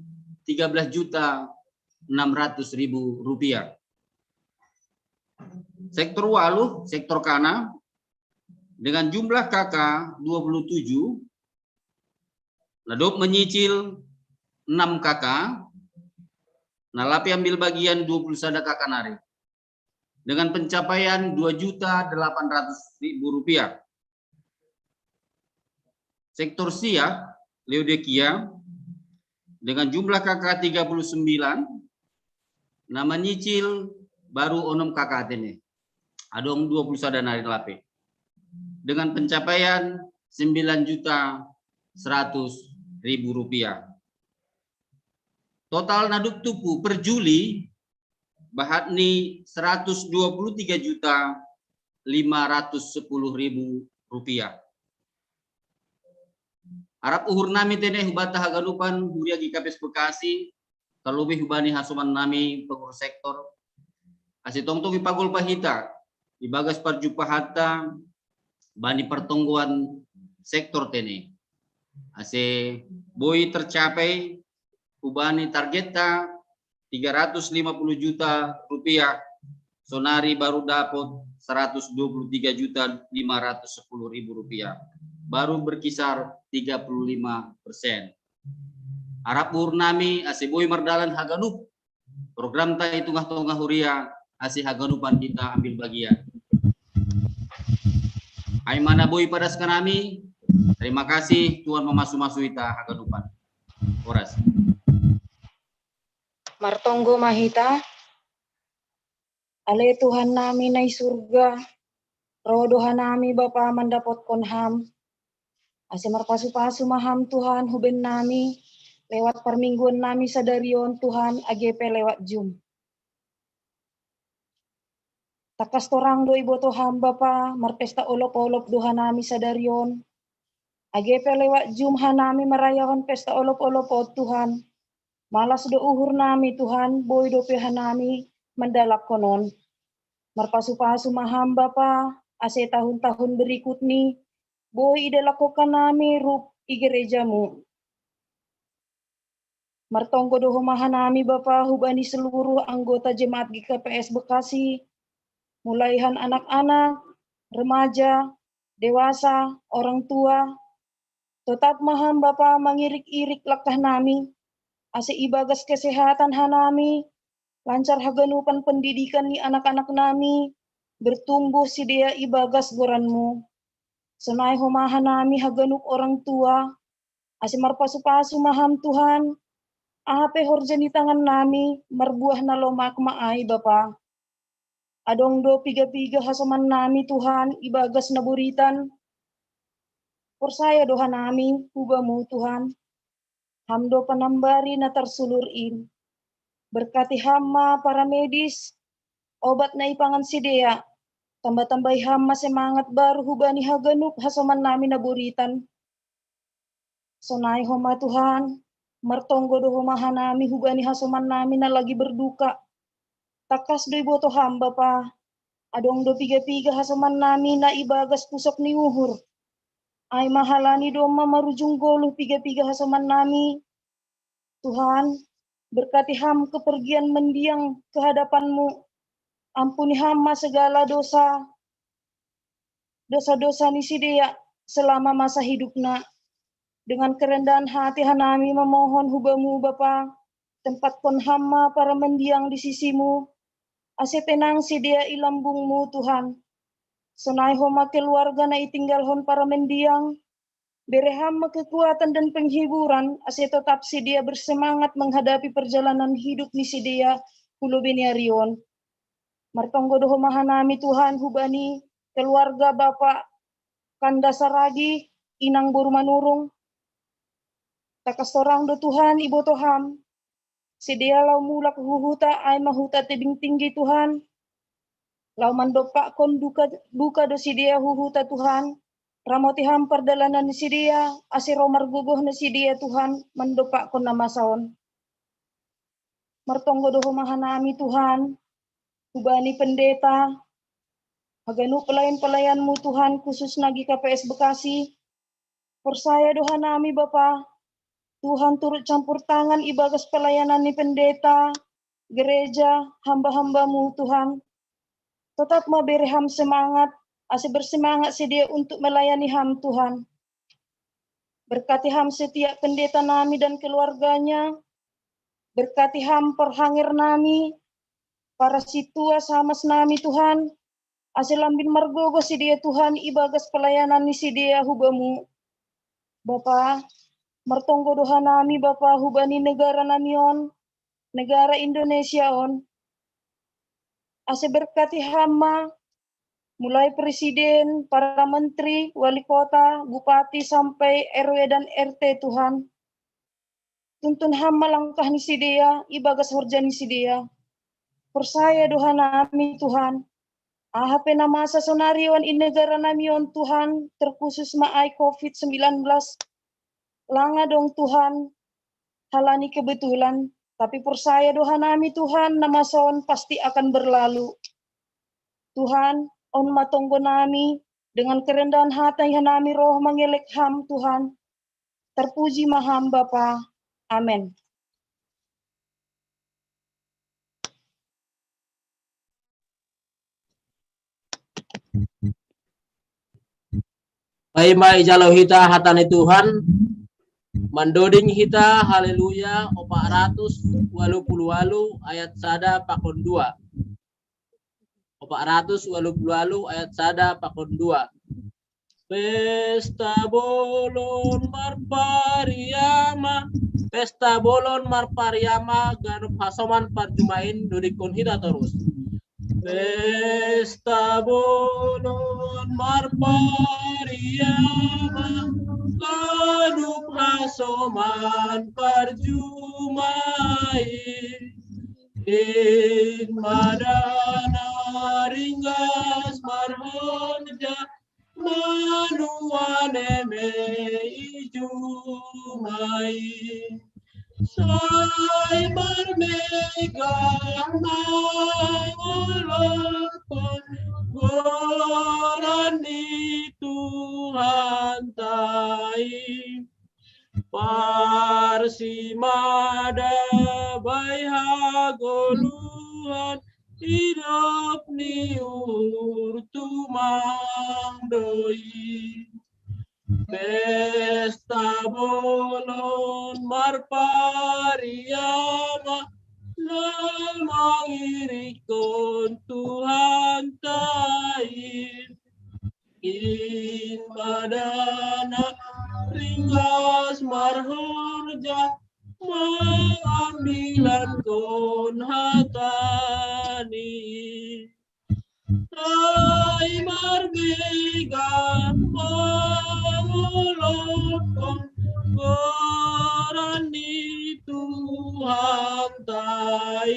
tiga belas juta enam ratus ribu rupiah. Sektor walu, sektor kana, dengan jumlah K K dua puluh tujuh, na dob menyicil enam K K, na lape ambil bagian dua puluh sada K K nari, dengan pencapaian dua juta delapan ratus ribu rupiah. Sektor sia, Laodicea, dengan jumlah K K tiga puluh sembilan, na menyicil baru onom K K tene. Adong dua puluh sada nari lape. Dengan pencapaian sembilan juta seratus ribu rupiah. Total na dob tupu per Juli, bahat ni seratus dua puluh tiga juta lima ratus sepuluh ribu rupiah. Arap uhur nami tene hubata haganupan huria GKPS Bekasi, terlebih hubani hasoman nami pengurus sektor. Ase tongtong ipagolpa hita ibagas parjumpahanta bani pertonggoan sektor tene. Ase boi tercapai hubani targetta tiga ratus lima puluh juta rupiah, sonari baru dapot seratus dua puluh tiga juta lima ratus sepuluh ribu rupiah, baru berkisar tiga puluh lima persen. Arap uhur nami ase boi mardalan haganup programta i tongah-tongah huria, ase haganupan hita ambil bagian. Ai ma na boi padaskan nami. Terima kasih, Tuhan mamasu-masu hita haganupan. Horas. Martonggo ma hita. Ale Tuhan nami na i surga, ro do hanami Bapa mandapotkon Ham. Ase marpasu-pasu ma Ham Tuhan huben nami, lewat parmingguan nami sadari on Tuhan, age pe lewat Zoom. Tangkas torang do iboto Ham Bapa, marpesta olop-olop do hanami sadari on. Age pe lewat Zoom hanami marayahon pesta olop-olop on Tuhan. Malas do uhur nami Tuhan, boi dope hanami mandalakkon on. Marpasu-pasu ma Ham Bapa, ase tahun-tahun berikut ni boi idalakkon hanami rup i gerejamu. Martonggo do Ho ma hanami Bapa hubani seluruh anggota jemaat GKPS Bekasi, mulai han anak-anak, remaja, dewasa, orang tua. Totap ma Ham Bapa mangirik-irik langkah nami, ase ibagas kesehatan hanami, lancar haganupan pendidikan ni anak-anak nami, bertumbuh sidea ibagas goranmu. Sonai Ho ma hanami haganup orang tua, ase marpasu-pasu ma Ham Tuhan, aha pe horja ni tangan nami marbuah na lomak ma ai Bapa. Adong do piga-piga hasoman nami Tuhan ibagas na boritan. Porsaya do hanami hu Bamu Tuhan. Ham do panambari na tarsulur in. Berkati Ham ma para medis, obat na ipangan sidea, tamba-tambai Ham ma semangat baru hubani haganup hasoman nami na boritan. Sonai Ho ma Tuhan, martonggo do Ho ma hanami hubani hasoman nami na lagi berduka. Tangkas do iboto Ham Bapa, adong do piga-piga hasoman nami na ibagas pusok ni uhur. Ai ma halani domma marujung goluh piga-piga hasoman nami. Tuhan, berkati Ham kepergian mendiang ke hadapan-Mu. Ampuni Ham ma segala dosa, dosa-dosa ni sidea selama masa hidupna. Dengan kerendahan hati hanami mamohon hubamu Bapa, tempatkon hama para mendiang di sisimu, ase tenang sidea i lambungmu Tuhan. Sonai homa keluarga na itinggalhon para mendiang, bere hama kekuatan dan penghiburan ase tetap sidea bersemangat menghadapi perjalanan hidup ni sidea hu lobei ni ari on. Martonggo do homa hanami Tuhan hubani keluarga Bapak Kanda Saragi, Inang boru Manurung. Takasorang do Tuhan iboto ham. Sidea lau mulak hu huta ai ma huta tebing tinggi Tuhan. Lau mandompakkon duka, duka do sidea hu huta Tuhan. Ramoti ham pardalanan ni sidea, ase ro margogoh na sidea Tuhan mandompakkon na masa on. Martonggo do homa hanami Tuhan, hubani pendeta, haganup pelayan-pelayanmu Tuhan khusus na G K P S Bekasi. Porsaya do hanami Bapa, Tuhan turut campur tangan ibagas pelayanan ni pendeta, gereja, hamba-hambamu Tuhan. Tetap ma bere ham semangat, ase bersemangat sidea untuk melayani ham Tuhan. Berkati ham setiap pendeta nami dan keluarganya. Berkati ham parhanger nami, para sintua samas nami Tuhan, ase lambin margogoh sidea Tuhan ibagas pelayanan ni sidea hubamu. Bapa, martonggo do hanami Bapa hubani negara nami on, negara Indonesia on. Ase berkati ham ma, mulai presiden, para menteri, wali kota, bupati, sampai R W dan R T Tuhan. Tuntun ham ma langkah ni sidea, ibagas horja ni sidea. Porsaya do hanami Tuhan. Aha pe na masa sonari on i negara nami on Tuhan, terkhusus ma ai covid sembilan belas. Langa dong Tuhan, halani kebetulan. Tapi porsaya do hanami Tuhan, na masa on pasti akan berlalu. Tuhan, on ma tonggo nami, dengan kerendahan hati hanami ro mangelek ham Tuhan. Terpuji ma ham Bapa. Amen. Paima ijalo hita hata ni Tuhan, mandoding hita Haleluya opat ratus walu pulu walu ayat sada pakon dua. Opat ratus walu pulu walu ayat sada pakon dua. Pesta bolon marpariama, pesta bolon marpariama, ganup hasoman parjumain dodikkon hita torus. Pesta bolon marpariama, ganup hasoman parjumain. In madana ringgas marhorja, manuan eme ijumai. Sai marmegah mangolophon goran ni Tuhan tai. Parsimada bai hagoluhan idop ni uhur tumang doi. Pesta bolon marpariama na mangirikkon Tuhan tai. In madana ringgas marhorja mangambilankon hatani. Sai marmegah mangolophon goran ni Tuhan tai.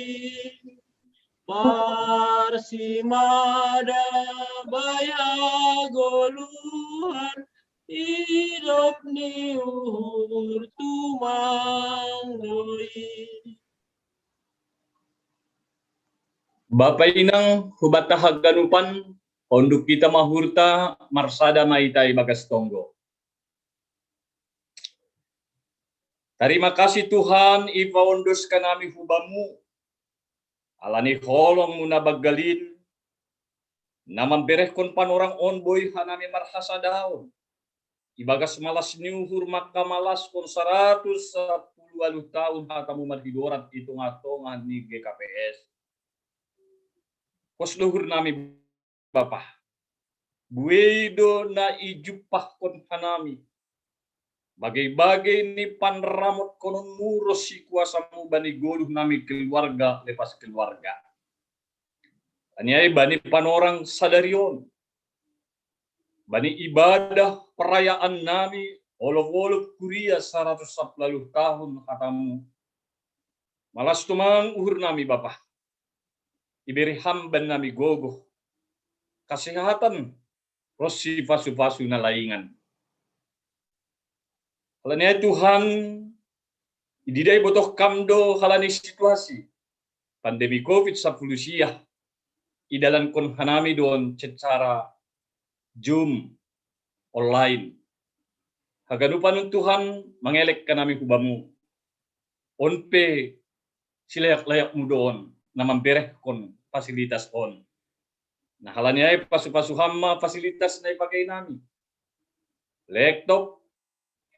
Parsimada bai hagoluhan idop ni uhur tumang doi. Bapa inang hubanta haganupan, onduk hita ma uhurta, marsada ma hita ibagas tonggo. Tarima kasih Tuhan, ipaondos hanami hu Bamu, ala ni holong-Mu na banggalin, na mamberehkon panorang on boi hanami marhasadaon. ibagas malas ni uhur mangkamalaskon saratus sapuluh ualuh taon hatamu marhidorat i tongah-tongah ni G K P S. Pos do uhur nami Bapa, buei do na ijumpahkon hanami bagei-bagei ni panramotkononmu ronsi kuasamu bani goluh nami keluarga lepas keluarga. Alani ai bani panorang sadari on, bani ibadah perayaan nami olof-olof kuria saratus sapuluh ualuh taon hatamu, malas tumang uhur nami Bapa, ibere Ham bannami gogoh, kesehatan ronsi pasu-pasu na laingan. Alani ai Tuhan, ididai botoh Kam do halani situasi pandemi covid sapuluh sia, idalankon hanami do on secara Zoom, online. Haganupan on Tuhan, mangelek hanami hu Bamu. On pe silayak-layakmu do on na mamberehkon fasilitas on. Na halani ai pasu-pasu Ham ma fasilitas na ipakei nami, laptop,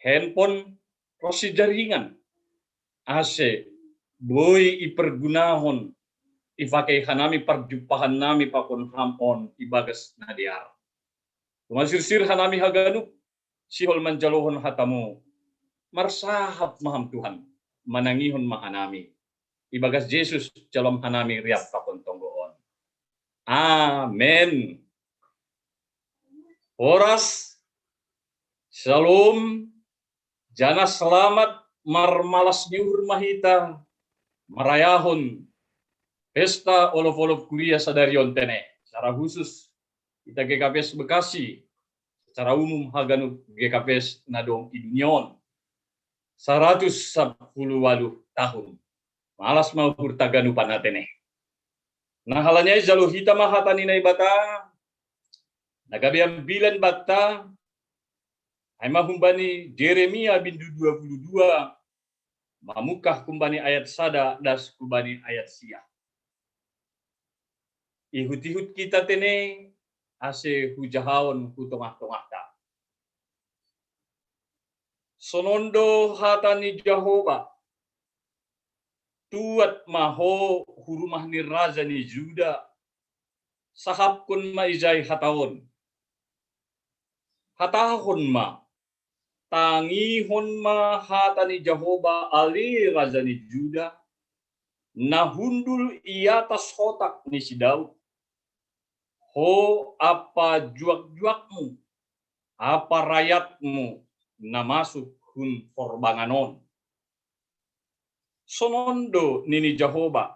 handphone, ronsi jaringan, ase boi ipergunahon, ipakei hanami parjumpahan nami pakon Ham on ibagas na dear. Tumasirsir hanami haganup sihol manjalohon hatamu, marsahap ma Ham Tuhan, manangihon ma hanami. Ibagas Jesus jaloon hanami riap pakon tonggo on. Amen. Horas, Shalom, janah selamat marmalas ni uhur ma hita marayahon pesta olof-olof kuria sadari on tene, secara khusus hita G K P S Bekasi, secara umum haganup G K P S na dong i dunia on. Saratus sapuluh ualuh taon. Malas ma uhur taganupan atene. Na halani ai jalo hita ma hata ni Naibata, na gabe ambilan banta, ai ma humbani Jeremia bindu dua puluh dua, mamungkah humbani ayat sada das humbani ayat sia. Ihut-ihut hita tene ase hujahaon hu tongah-tongahta. Sonon do hata ni Jahowa: Tuat ma ho hu rumah ni raja ni Juda, sahapkon ma ijai hata on. Hatahon ma: Tangihon ma hata ni Jahowa ale raja ni Juda, na hundul i atas hotak ni si Daud. Ho ampa juak-juakmu, ampa rayatmu na masuk hun horbangan on. Sonon do nini Jahowa: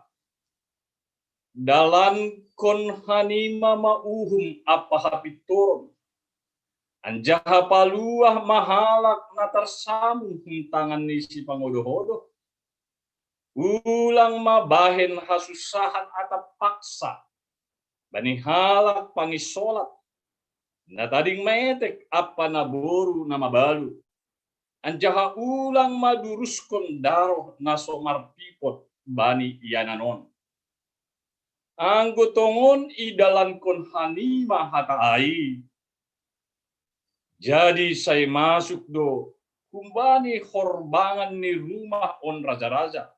Dalankon hanima ma uhum ampa hapintoron, anjaha paluah ma halak na tarsamun hun tangan ni sipangodoh-odoh. Ulang ma bahen hasunsahan atap paksa bani halak panginsolat, na tading metek ampa naboru na mabalu, anjaha ulang ma duruskon daroh na so marpipot bani ianan on. Anggo tongon idalankon hanima hata ai, jadi sai masuk do humbani horbangan ni rumah on raja-raja,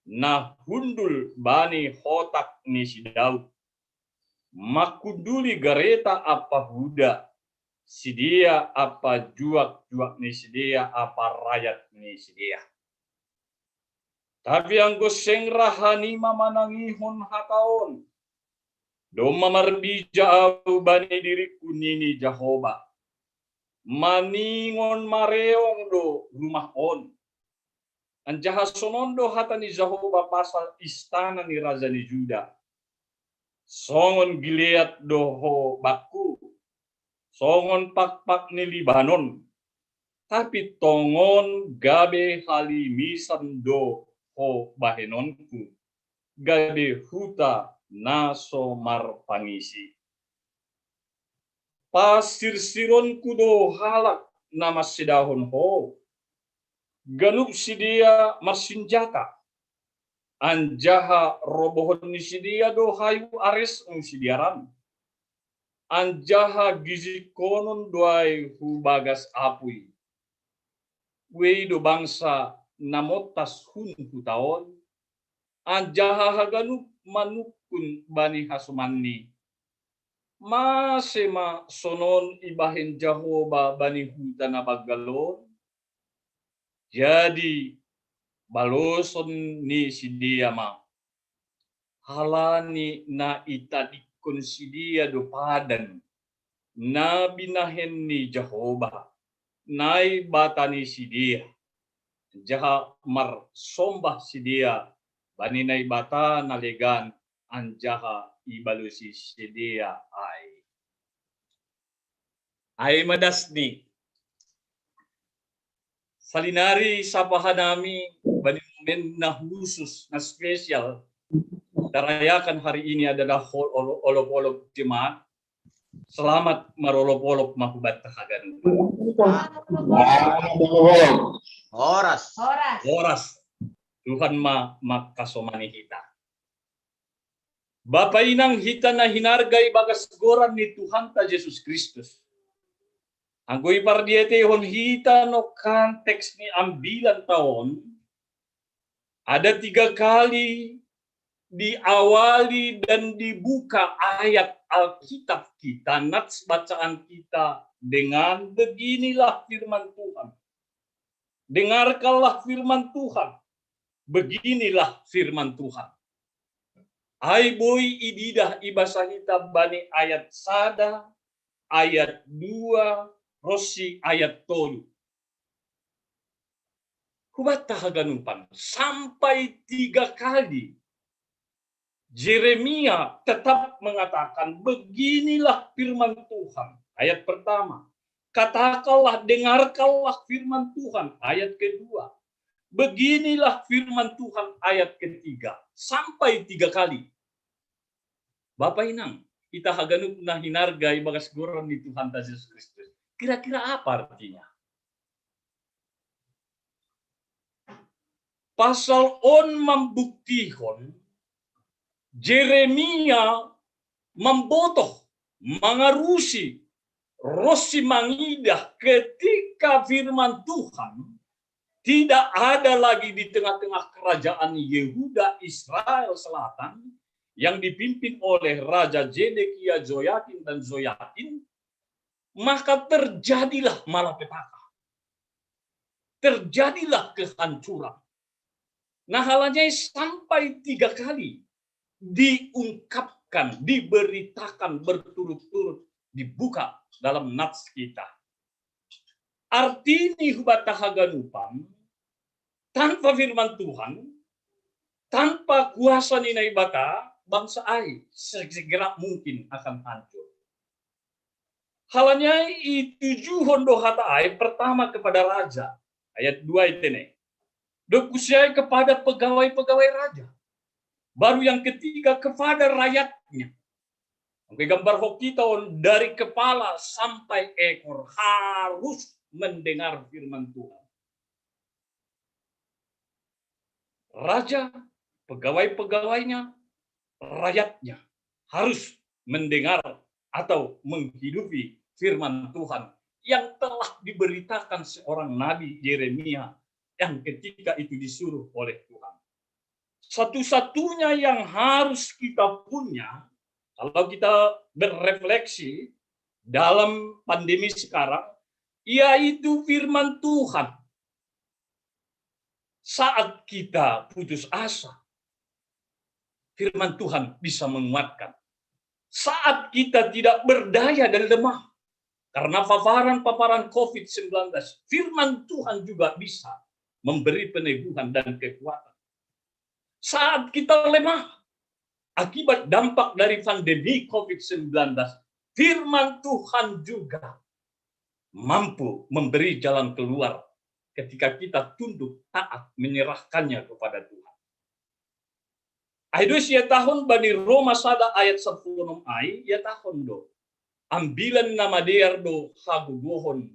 na hundul bani hotak ni si Daud, mangkunduli gareta ampa huda, sidea ampa juak-juak ni sidea ampa rayat ni sidea. Tapi anggo seng ra hanima manangihon hata on, domma marbija ahu bani diringku, nini Jahowa. Maningon mareong do rumah on. Anjaha sonon do hata ni Jahowa pasal istana ni raja ni Juda: Songon Gilead do ho bakku, songon pakpak ni Libanon, tapi tongon gabe halimisan do ho bahenonku, gabe huta na so marpangisi. Pasirsironku do halak na mansedahon ho, ganup sidea marsinjata, anjaha robohon ni sidea do hayu aresmu sidearan. anjaha gijigkonon do ai hu bagas apui. Wei do bangsa na montas hun huta on, anjaha haganup manungkun bani hasomanni. Mase ma sonon ibahen Jahowa bani huta na banggal on? Jadi baloson ni sidea ma, halani na itadingkon sidea do padan na binahen ni Jahowa, Naibata ni sidea, anjaha marsombah sidea bani naibata na legan, anjaha ibalosi sidea ai. Ai ma dasni. Salinari sapa hanami bani momen na khusus, na spesial, kita rayakan hari ini adalah hol-, olo-, olok-olok jemaat. Selamat marolok-olok ma hubanta haganupan. Horas. Horas. Horas. Tuhan ma mangkasomani hita. Bapa inang hita na hinarga ibagas goran ni Tuhanta Jesus Kristus. Anggo ipardiatehon hita nongkan teks ni ambilan ta on, ada tiga kali diawali dan dibuka ayat Alkitab kita, nats bacaan kita dengan, "Beginilah firman Tuhan. Dengarkanlah firman Tuhan. Beginilah firman Tuhan." Ai boi ididah ibasa hita bani ayat sada, ayat dua, ronsi ayat tolu. Hubanta haganupan, sampai tiga kali Jeremia tetap mengatakan, "Beginilah firman Tuhan." Ayat pertama, "Katakanlah, dengarkanlah firman Tuhan." Ayat kedua, "Beginilah firman Tuhan." Ayat ketiga, sampai tiga kali. Bapa inang, hita haganup na hinarga ibagas goran ni Tuhanta Jesus Kristus. Kira-kira apa artinya? Pasal on mambuktihon, Jeremia mambotoh, mangarusi, ronsi mangidah ketika firman Tuhan tidak ada lagi di tengah-tengah kerajaan Yehuda, Israel Selatan, yang dipimpin oleh Raja Zedekia, Joyakin, dan Zoyakin, maka terjadilah malapetaka. Terjadilah kehancuran. Nah, halanya sampai tiga kali diungkapkan, diberitakan berturut-turut, dibuka dalam nats kita. Artini hubanta haganupan, tanpa firman Tuhan, tanpa kuasa ni Naibata, bangsa ai segera mungkin akan hancur. Halanya i tujuhon do hata ai pertama kepada raja. Ayat dua i tene. Dob tusi ai kepada pegawai-pegawai raja. Baru yang ketiga kepada rakyatnya. Oke, gambar ho kita on dari kepala sampai ekor harus mendengar firman Tuhan. Raja, pegawai-pegawainya, rakyatnya harus mendengar atau menghidupi firman Tuhan yang telah diberitakan seorang nabi Yeremia yang ketika itu disuruh oleh Tuhan. Satu-satunya yang harus kita punya, kalau kita berefleksi dalam pandemi sekarang, yaitu firman Tuhan. Saat kita putus asa, firman Tuhan bisa menguatkan. Saat kita tidak berdaya dan lemah karena paparan-paparan covid sembilan belas, firman Tuhan juga bisa memberi peneguhan dan kekuatan. Saat kita lemah akibat dampak dari pandemi covid sembilan belas, firman Tuhan juga mampu memberi jalan keluar ketika kita tunduk taat menyerahkannya kepada Tuhan. Ai do siatahon bani Roma sada ayat sampulu onom ai, iatahon do: Ambilan na madear do hagogohon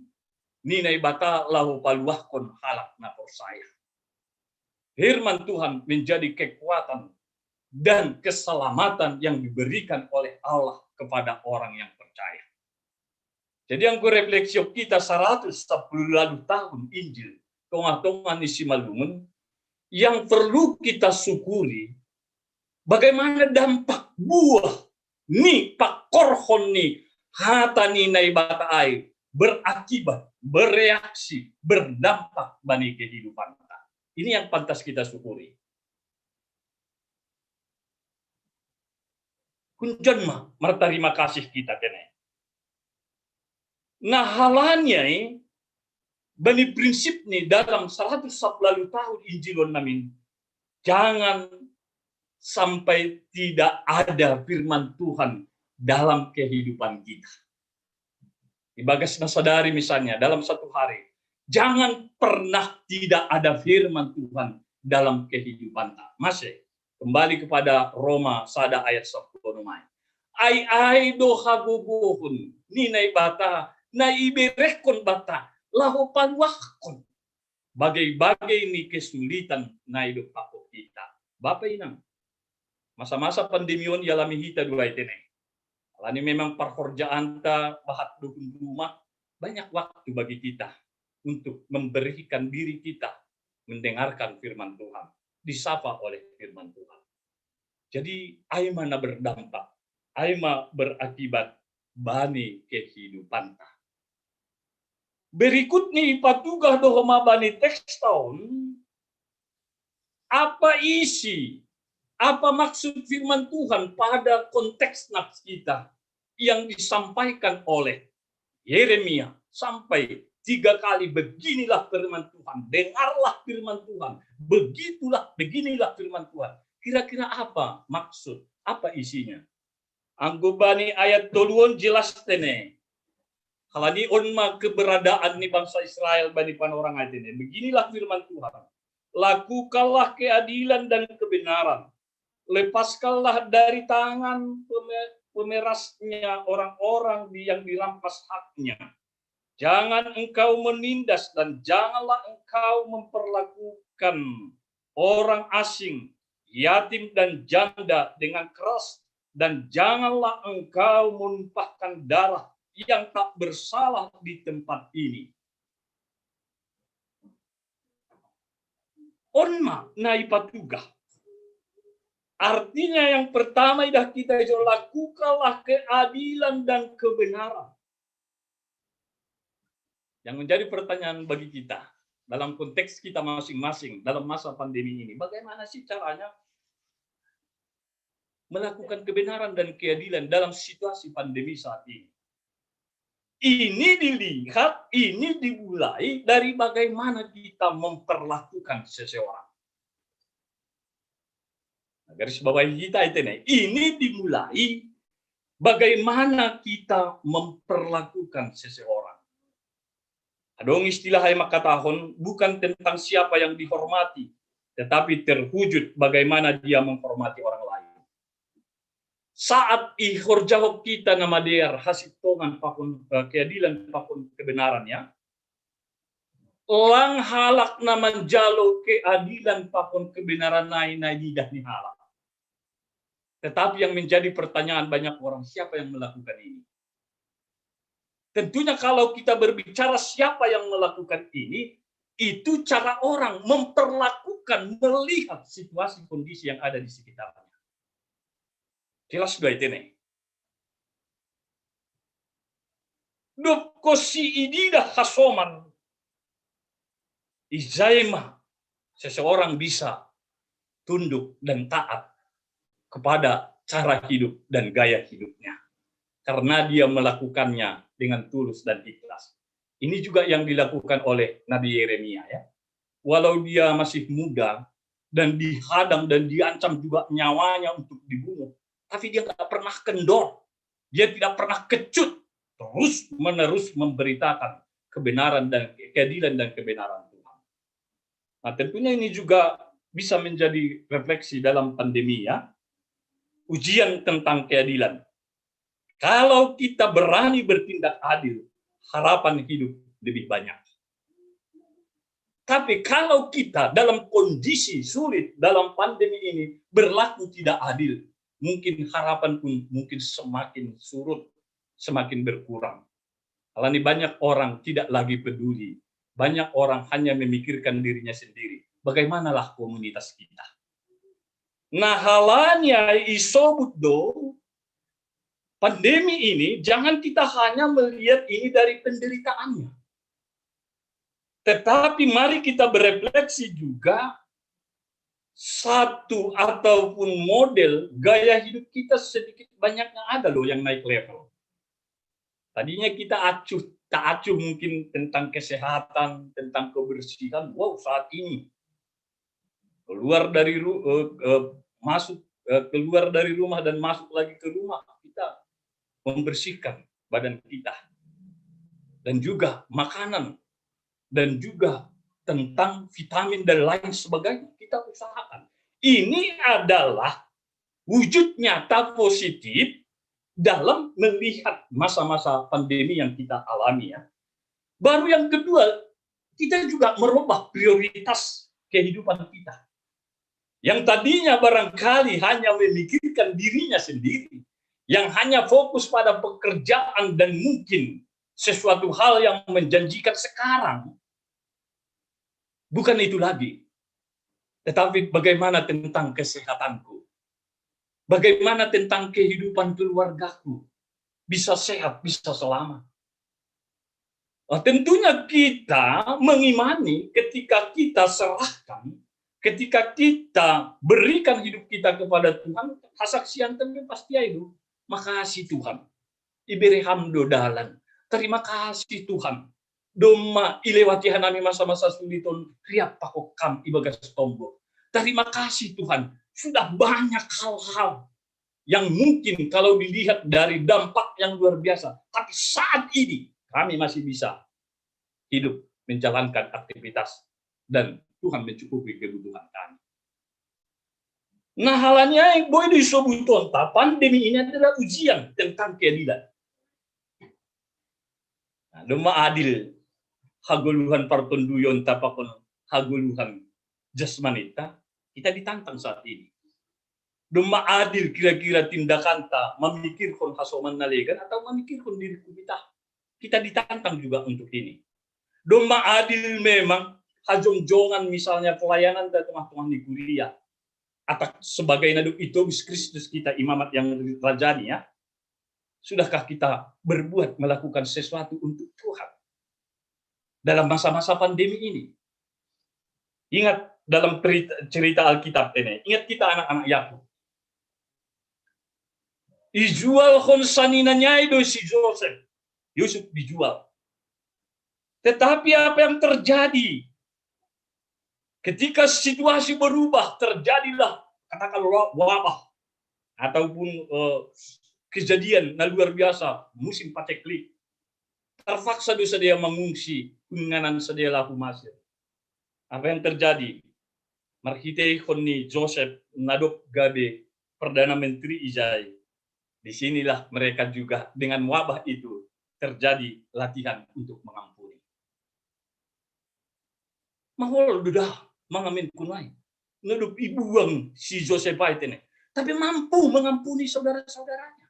ni Naibata laho paluahkon halak na porsaya. Firman Tuhan menjadi kekuatan dan keselamatan yang diberikan oleh Allah kepada orang yang percaya. percaya. Jadi yang gue refleksi kita seratus sepuluh lalu tahun Injil, tongah-tongah ni simalungun, yang perlu kita syukuri, bagaimana dampak buah ni pakorhon ni hata ni Naibata ai berakibat, bereaksi, berdampak bani kehidupan. Ini yang pantas kita syukuri. Kunjon ma, martarima kasih kita kene. Nah, halanya eh, bani prinsip ni dalam seratus lalu tahun Injilon namin, jangan sampai tidak ada firman Tuhan dalam kehidupan kita. Ibagas na sadari misalnya, dalam satu hari, jangan pernah tidak ada firman Tuhan dalam kehidupan ta. Masih, kembali kepada Roma sada ayat sepuluh mai. Ai-ai do hagogohon ni Naibata, na iberekkon bata, laho paluahkon bagai-bagai ni kesulitan na idok pako kita. Bapa inang, masa-masa pandemi on ialami hita duai tene. Alani memang parhorjaanta bahat dohon rumah, banyak waktu bagi kita untuk memberikan diri kita mendengarkan firman Tuhan, disapa oleh firman Tuhan. Jadi ai ma na berdampak, ai ma berakibat bani kehidupanta. Berikut ni ipatugah do homa bani teks ta on, apa isi, apa maksud firman Tuhan pada konteks nats kita yang disampaikan oleh Yeremia sampai tiga kali, "Beginilah firman Tuhan, dengarlah firman Tuhan, begitulah, beginilah firman Tuhan." Kira-kira apa maksud, apa isinya? Anggo bani ayat tolu on jelas tene. Halani on ma keberadaan ni bangsa Israel bani panorang ai tene. Beginilah firman Tuhan. Lakukanlah keadilan dan kebenaran. Lepaskanlah dari tangan pemerasnya orang-orang yang dirampas haknya. Jangan engkau menindas dan janganlah engkau memperlakukan orang asing, yatim dan janda dengan keras, dan janganlah engkau menumpahkan darah yang tak bersalah di tempat ini. On ma na ipatugah. Artinya yang pertama idah kita itu lakukanlah keadilan dan kebenaran. Yang menjadi pertanyaan bagi kita dalam konteks kita masing-masing dalam masa pandemi ini, bagaimana sih caranya melakukan kebenaran dan keadilan dalam situasi pandemi saat ini? Ini dilihat, ini dimulai dari bagaimana kita memperlakukan seseorang. Nah, garis bawahi hita itu nih. Ini dimulai bagaimana kita memperlakukan seseorang. Adong istilah ai mangkatahon bukan tentang siapa yang dihormati, tetapi terwujud bagaimana dia menghormati orang lain. Saat ihorjahon hita na madear hasintongan pakon eh, keadilan pakon kebenaran ya, lang halak na manjalo keadilan pakon kebenaran ai na idah ni halak. Tetapi yang menjadi pertanyaan banyak orang, siapa yang melakukan ini? Tentunya kalau kita berbicara siapa yang melakukan ini, itu cara orang memperlakukan, melihat situasi kondisi yang ada di sekitarnya. Jelas do ai tene. Dob konsi ididah hasoman, ijai ma seseorang bisa tunduk dan taat kepada cara hidup dan gaya hidupnya. Karena dia melakukannya dengan tulus dan ikhlas. Ini juga yang dilakukan oleh Nabi Yeremia ya. Walau dia masih muda dan dihadang dan diancam juga nyawanya untuk dibunuh, tapi dia nggak pernah kendor. Dia tidak pernah kecut, terus menerus memberitakan kebenaran dan keadilan dan kebenaran Tuhan. Nah, tentunya ini juga bisa menjadi refleksi dalam pandemi ya. Ujian tentang keadilan. Kalau kita berani bertindak adil, harapan hidup lebih banyak. Tapi kalau kita dalam kondisi sulit dalam pandemi ini berlaku tidak adil, mungkin harapan pun mungkin semakin surut. semakin berkurang. Alani banyak orang tidak lagi peduli. Banyak orang hanya memikirkan dirinya sendiri. Bagaimanalah komunitas kita? Nah, halanya isobut do, pandemi ini, jangan kita hanya melihat ini dari penderitaannya. Tetapi mari kita berefleksi juga satu ataupun model gaya hidup kita sedikit banyaknya ada loh yang naik level. Tadinya kita acuh, tak acuh mungkin tentang kesehatan, tentang kebersihan. Wow, saat ini keluar dari ru, eh, eh, masuk, eh, keluar dari rumah dan masuk lagi ke rumah, kita membersihkan badan kita. Dan juga makanan, dan juga tentang vitamin dan lain sebagainya, kita usahakan. Ini adalah wujud nyata positif dalam melihat masa-masa pandemi yang kita alami, ya. Baru yang kedua, kita juga merubah prioritas kehidupan kita. Yang tadinya barangkali hanya memikirkan dirinya sendiri, yang hanya fokus pada pekerjaan dan mungkin sesuatu hal yang menjanjikan sekarang, bukan itu lagi. Tetapi bagaimana tentang kesehatanku? Bagaimana tentang kehidupan keluargaku? Bisa sehat, bisa selamat. Nah, tentunya kita mengimani ketika kita serahkan, ketika kita berikan hidup kita kepada Tuhan, kasaksian tentu pasti itu. Makasih Tuhan. Ibere ham do dalan. Terima kasih Tuhan. Domma ilewati hanami masa-masa sulit on, riap pako kam ibagas tombo. Terima kasih Tuhan. Sudah banyak hal-hal yang mungkin kalau dilihat dari dampak yang luar biasa, tapi saat ini kami masih bisa hidup, menjalankan aktivitas, dan Tuhan mencukupi kebutuhan kami. Nah, halanya yang boleh disebuton, pandemi ini adalah ujian tentang keadilan. Nah, domma adil hagoluhan partonduyon tapakon hagoluhan jasmanita, kita ditantang saat ini. Domma adil kira-kira tindakanta mamikirkon hasoman na legan atau mamikirkon diri kita. Kita ditantang juga untuk ini. Domma adil memang hajongjongan misalnya pelayanan di tengah-tengah ni kuria. Atau sebagai naduk itu Kristus kita imamat yang rajani ya. Sudahkah kita berbuat melakukan sesuatu untuk Tuhan dalam masa-masa pandemi ini? Ingat dalam cerita, cerita Alkitab ini, ingat kita anak-anak Yakub. Ijual hon saninanyai do si Joseph. Yusuf dijual. Tetapi apa yang terjadi? Ketika situasi berubah, terjadilah katakanlah wabah ataupun uh, kejadian na luar biasa, musim paceklik. Terpaksa do sadia mengungsi, kuninganan sadia lahu Masir. Apa yang terjadi? Marhiteihon ni Joseph nadok gabe Perdana Menteri ijai. Disinilah mereka juga dengan wabah itu terjadi latihan untuk mengampuni. Mahol dudah mangamin kunai. Nudup ibuang si Joseph itu nih. Tapi mampu mengampuni saudara-saudaranya.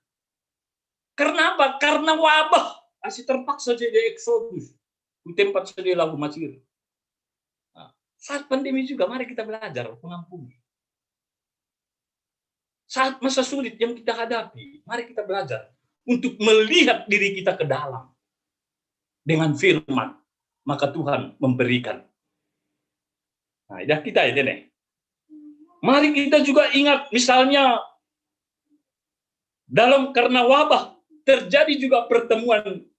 Karena apa? Karena wabah. Asi terpaksa jadi eksodus. Di tempat sadia lahu Masir. Nah, saat pandemi juga mari kita belajar mengampuni. Saat masa sulit yang kita hadapi, mari kita belajar untuk melihat diri kita ke dalam dengan firman, maka Tuhan memberikan. Nah, ya kita ini nih. Mari kita juga ingat misalnya dalam karena wabah terjadi juga pertemuan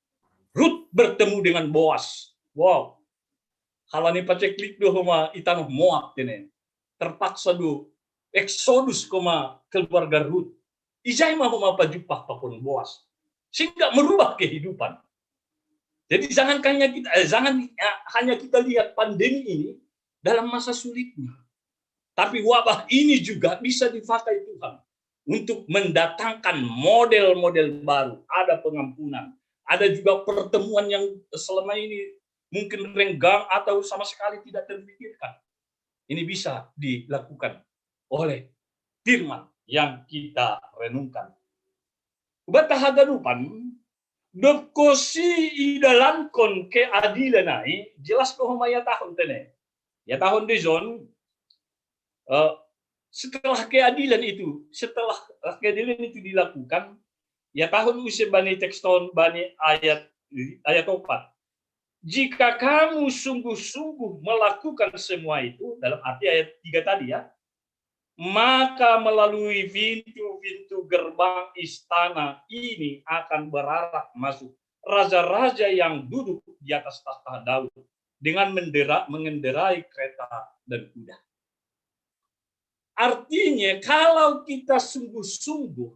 Ruth bertemu dengan Boas. Wow. Halani paceklik do homa itano Moab ini. Terpaksa do eksodus koma keluarga Ruth. Ijai ma homa pajumpa pakon Boas. Sehingga merubah kehidupan. Jadi jangan hanya kita eh, jangan eh, hanya kita lihat pandemi ini dalam masa sulitnya. Tapi wabah ini juga bisa dipakai Tuhan untuk mendatangkan model-model baru. Ada pengampunan, ada juga pertemuan yang selama ini mungkin renggang atau sama sekali tidak terpikirkan. Ini bisa dilakukan oleh firman yang kita renungkan. Ubat haganupan Dob kosi idalankon keadilan ai, jelas do homa iatahon tene. Iatahon di son, eh, setelah keadilan itu, setelah keadilan itu dilakukan, iatahon use bani tekston, bani ayat ayat opat. Jika kamu sungguh-sungguh melakukan semua itu, dalam arti ayat tiga tadi ya, maka melalui pintu-pintu gerbang istana ini akan berarak masuk raja-raja yang duduk di atas tahta Daud dengan mendera, mengendarai kereta dan kuda. Artinya, kalau kita sungguh-sungguh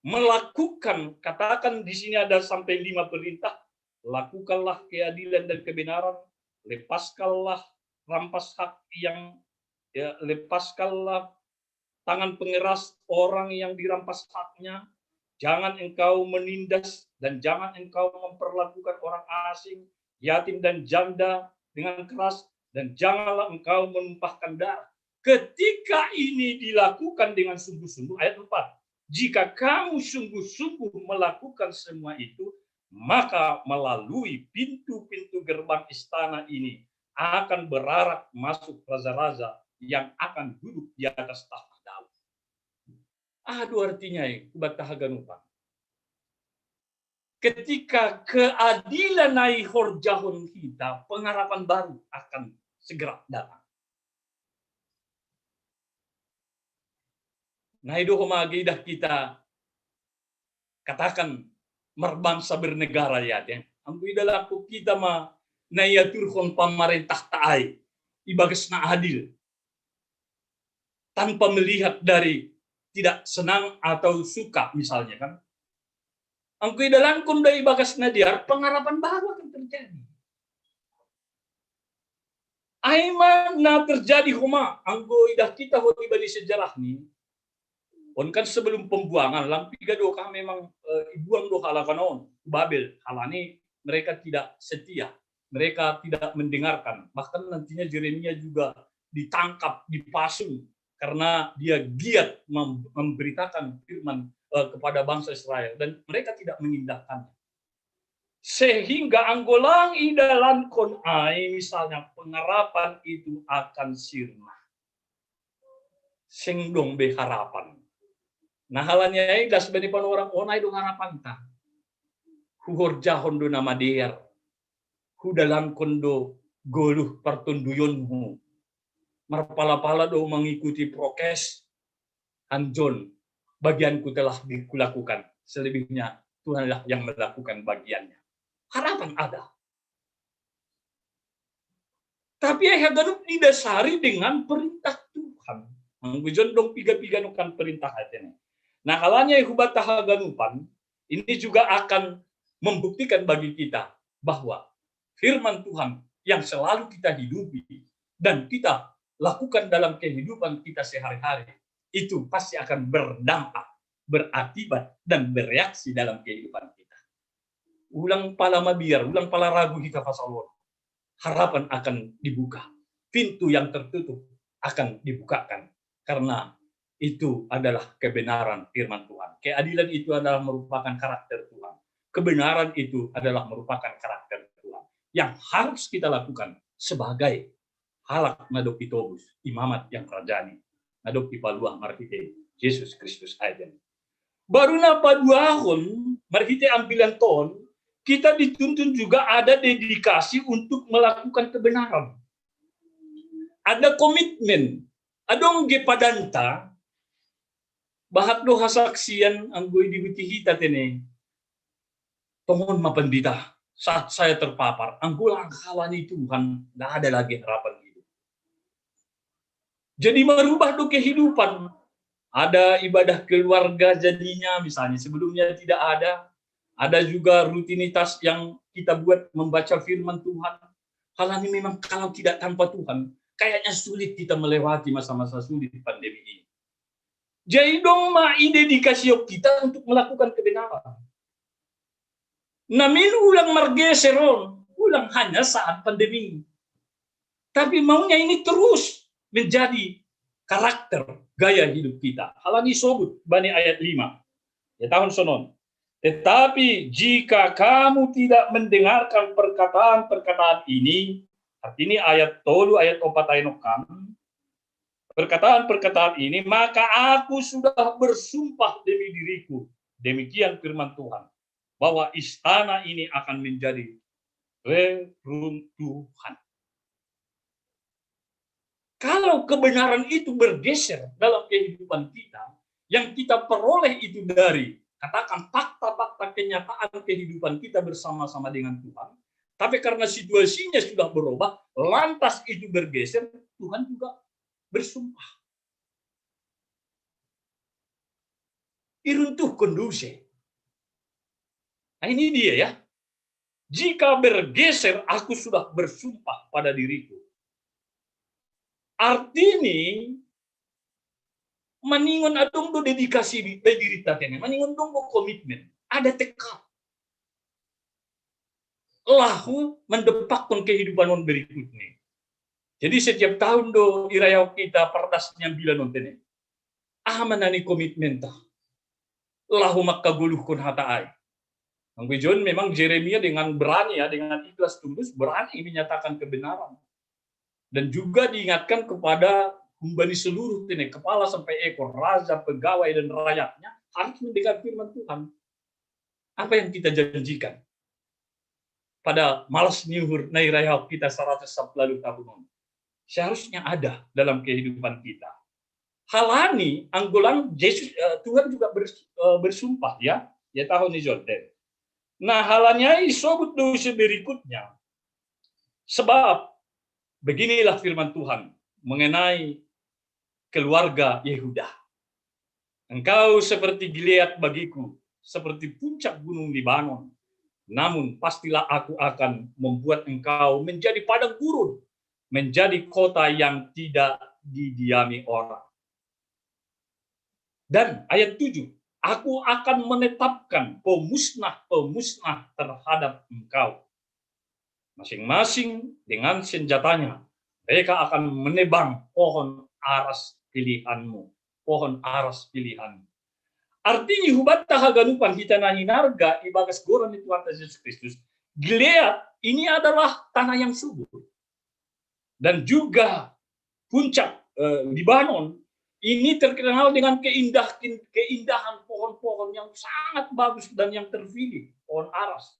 melakukan, katakan di sini ada sampai lima perintah, lakukanlah keadilan dan kebenaran, lepaskanlah rampas hak yang, ya, lepaskanlah tangan pengeras orang yang dirampas haknya, jangan engkau menindas dan jangan engkau memperlakukan orang asing, yatim dan janda dengan keras, dan janganlah engkau menumpahkan darah. Ketika ini dilakukan dengan sungguh-sungguh, ayat empat, jika kamu sungguh-sungguh melakukan semua itu, maka melalui pintu-pintu gerbang istana ini akan berarak masuk raja-raja yang akan duduk di atas tahta Daud. Aduh, artinya, eh, kubat tahaganupan. Ketika keadilan ai horjahon kita, pengharapan baru akan segera datang. Nah, ido homa age idah kita, katakan, marbangsa bernegara ya, deh. Anggo idalangkon kita ma na iaturhon pamarentah ta ai, ibagas na adil, tanpa melihat dari tidak senang atau suka misalnya kan. Anggo idalangkon do ibagas na dear, pengharapan baru akan terjadi. Ai ma na terjadi homa, anggo idah kita hot ibani sejarah ni, on kan sebelum pembuangan, lam piga do kah memang, eh, ibuang do halak on, Babel, halani mereka tidak setia, mereka tidak mendengarkan, bahkan nantinya Yeremia juga ditangkap, dipasung, karena dia giat mem-, memberitakan firman, eh, kepada bangsa Israel, dan mereka tidak mengindahkannya. Sehingga anggo lang idalankon ai, misalnya, pengharapan itu akan sirna. Seng dong be harapan. Nah, halani ai das bani panorang on ai do harapanta. Huhorjahon do na madear. Hudalangkon do goluh partonduyonhu. Marpala-pala do mengikuti prokes. Anjon, bagianku telah di-, kulakukan. Selebihnya Tuhanlah yang melakukan bagiannya. Harapan ada. Tapi ai haganup didasari dengan perintah Tuhan. Anggo jon dong piga-piga nukan perintah ai tene. Nah, halani ai hubat tahaganupan, ini juga akan membuktikan bagi kita bahwa firman Tuhan yang selalu kita hidupi dan kita lakukan dalam kehidupan kita sehari-hari, itu pasti akan berdampak, berakibat, dan bereaksi dalam kehidupan kita. Ulang pala mabiar, ulang pala ragu hita pasal on. Harapan akan dibuka. Pintu yang tertutup akan dibukakan. Karena itu adalah kebenaran firman Tuhan. Keadilan itu adalah merupakan karakter Tuhan. Kebenaran itu adalah merupakan karakter Tuhan yang harus kita lakukan sebagai halak na dob itobus, imamat yang rajani, na dob ipaluah marhite Jesus Kristus aja. Baru na paduahon, marhite ambilan ton, kita dituntun juga ada dedikasi untuk melakukan kebenaran. Ada komitmen, adong ge padanta, bahat do hasaksian anggo idihuti hita tene. Tongon ma pandita, saat saya terpapar, anggo lang halani Tuhan, nggak ada lagi harapan hidup. Jadi merubah do kehidupan. Ada ibadah keluarga jadinya, misalnya sebelumnya tidak ada. Ada juga rutinitas yang kita buat membaca firman Tuhan. Halani memang kalau tidak tanpa Tuhan, kayaknya sulit kita melewati masa-masa sulit pandemi ini. Jadi dong ma idedikasi kita untuk melakukan kebenaran. Namin ulang margeser on, ulang hanya saat pandemi. Tapi maunya ini terus menjadi karakter gaya hidup kita. Halani sobut bani ayat lima. Ya, tahun sonon. Tetapi jika kamu tidak mendengarkan perkataan-perkataan ini, artinya ayat tolu, ayat opat, ayat enam, perkataan-perkataan ini, maka aku sudah bersumpah demi diriku, demikian firman Tuhan, bahwa istana ini akan menjadi reruntuhan. Kalau kebenaran itu bergeser dalam kehidupan kita, yang kita peroleh itu dari, katakan, fakta-fakta kenyataan kehidupan kita bersama-sama dengan Tuhan, tapi karena situasinya sudah berubah, lantas itu bergeser, Tuhan juga bersumpah. Iruntuh konduse. Nah, ini dia ya. Jika bergeser, aku sudah bersumpah pada diriku. Artinya, maningon adong do dedikasi di, di diri ta kene. Maningon dong do komitmen. Ada tekad. Lahu mendepakkon kehidupan on berikutnya. Jadi setiap tahun do irayao kita pardas nyambilan on tene. Aha manani komitmen ta? Lahu mangkagoluhkon hata ai. Anggo ijon memang Jeremia dengan berani ya, dengan ikhlas tulus berani menyatakan kebenaran. Dan juga diingatkan kepada humbani seluruh tene, kepala sampai ekor, raja, pegawai, dan rakyatnya harus mendengar firman Tuhan. Apa yang kita janjikan pada malas niuhur na irayao kita saratus sapuluh tahun on? Seharusnya ada dalam kehidupan kita. Halani anggo lang Yesus, eh, Tuhan juga bers-, eh, bersumpah ya, ya tahun ni Jordan. Nah, halani ai isobut do ise berikutnya. Sebab beginilah firman Tuhan mengenai keluarga Yehuda. Engkau seperti Gilead bagiku, seperti puncak gunung Libanon. Namun pastilah aku akan membuat engkau menjadi padang gurun, menjadi kota yang tidak didiami orang. Dan ayat tujuh, aku akan menetapkan pemusnah-pemusnah terhadap engkau. Masing-masing dengan senjatanya, mereka akan menebang pohon aras pilihanmu. Pohon aras pilihanmu. Artinya, hubatta haganupan hita na hinarga ibagas goran ni Tuhan Yesus Kristus, Gilead ini adalah tanah yang subur. Dan juga puncak, eh, Libanon ini terkenal dengan keindah-, keindahan pohon-pohon yang sangat bagus dan yang terpilih, pohon aras.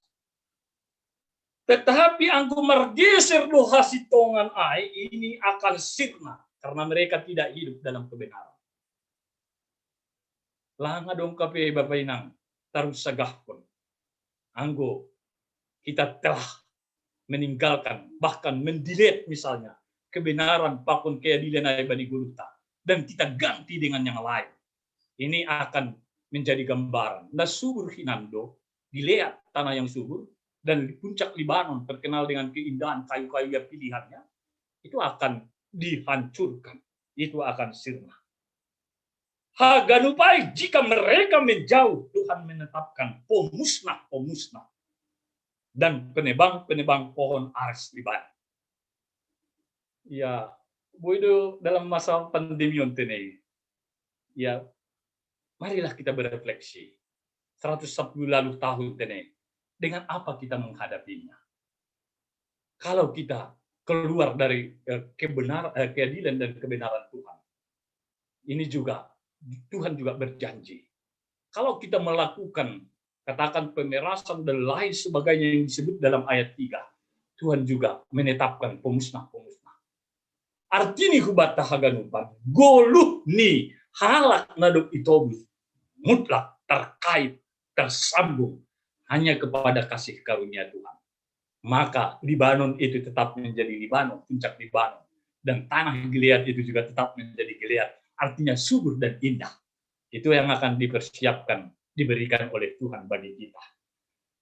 Tetapi anggo margeser do hasintongan ai, ini akan sirna karena mereka tidak hidup dalam kebenaran. Langa dong kape Bapa Inang, tarus sagahkon. Anggo kita telah meninggalkan, bahkan mendelete misalnya, kebenaran pakon keadilan ai bani goluhta, dan kita ganti dengan yang lain. Ini akan menjadi gambaran. Na subur hinan do, Gilead, tanah yang subur, dan di puncak Libanon terkenal dengan keindahan kayu-kayu yang pilihannya, itu akan dihancurkan, itu akan sirna. Haganup ai, jika mereka menjauh, Tuhan menetapkan pemusnah-pemusnah dan penebang-penebang pohon aras Libanon. Ya, boi do dalam masa pandemi on tene. Ya, marilah kita berefleksi. Seratus sapuluh lalu tahun tene, dengan apa kita menghadapinya? Kalau kita keluar dari, eh, kebenar-, eh, keadilan dan kebenaran Tuhan, ini juga, Tuhan juga berjanji. Kalau kita melakukan, katakan, pemerasan dan lain sebagainya yang disebut dalam ayat tiga, Tuhan juga menetapkan pemusnah-pemusnah. Artini hubatta haganupan, goluh ni halak na dob itobus mutlak terkait, tersambung hanya kepada kasih karunia Tuhan. Maka Libanon itu tetap menjadi Libanon, puncak Libanon. Dan tanah Gilead itu juga tetap menjadi Gilead. Artinya subur dan indah. Itu yang akan dipersiapkan, diberikan oleh Tuhan bagi kita.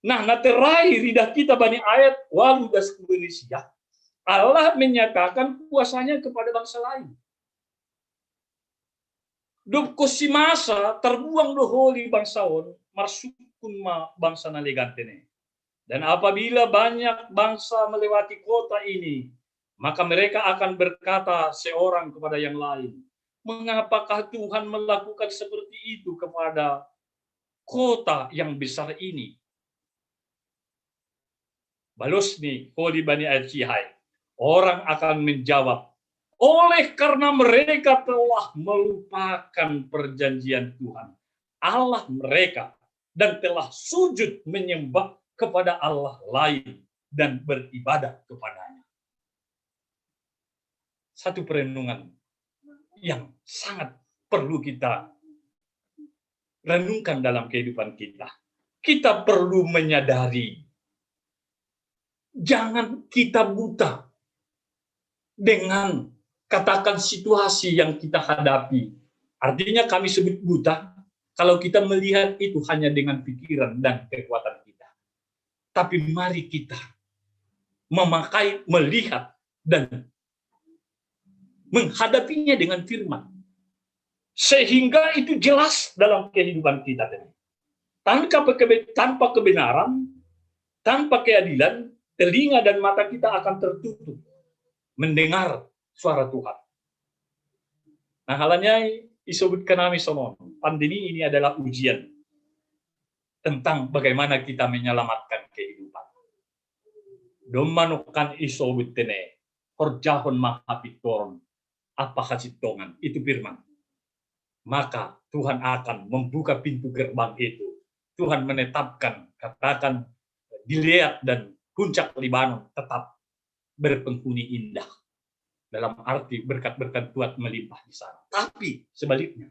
Nah, na terakhir, idah kita bani ayat walu das Indonesia. Allah menyatakan kuasanya kepada bangsa lain. Dob konsi masa, terbuang do holi bangsa on, marsungkun ma bangsa na legan tene. Dan apabila banyak bangsa melewati kota ini, maka mereka akan berkata seorang kepada yang lain, "Mengapakah Tuhan melakukan seperti itu kepada kota yang besar ini? Balos ni holi bani ayat sihai, orang akan menjawab, oleh karena mereka telah melupakan perjanjian Tuhan, Allah mereka, dan telah sujud menyembah kepada Allah lain dan beribadah kepadanya. Satu perenungan yang sangat perlu kita renungkan dalam kehidupan kita. Kita perlu menyadari, jangan kita buta dengan, katakan, situasi yang kita hadapi. Artinya, kami sebut buta kalau kita melihat itu hanya dengan pikiran dan kekuatan kita. Tapi mari kita memakai, melihat, dan menghadapinya dengan firman. Sehingga itu jelas dalam kehidupan kita tadi. Tanpa, kebe- tanpa kebenaran, tanpa keadilan, telinga dan mata kita akan tertutup mendengar suara Tuhan. Nah, halanya isobut kanami sonon, pandemi ini adalah ujian tentang bagaimana kita menyelamatkan kehidupan. Domma nokkan isobut tene, horjahon ma hapintoron, apa hasintongan, itu firman. Maka Tuhan akan membuka pintu gerbang itu. Tuhan menetapkan, katakan, Gilead dan puncak Libanon tetap berpenghuni indah. Dalam arti berkat-berkat Tuhan melimpah di sana. Tapi sebaliknya,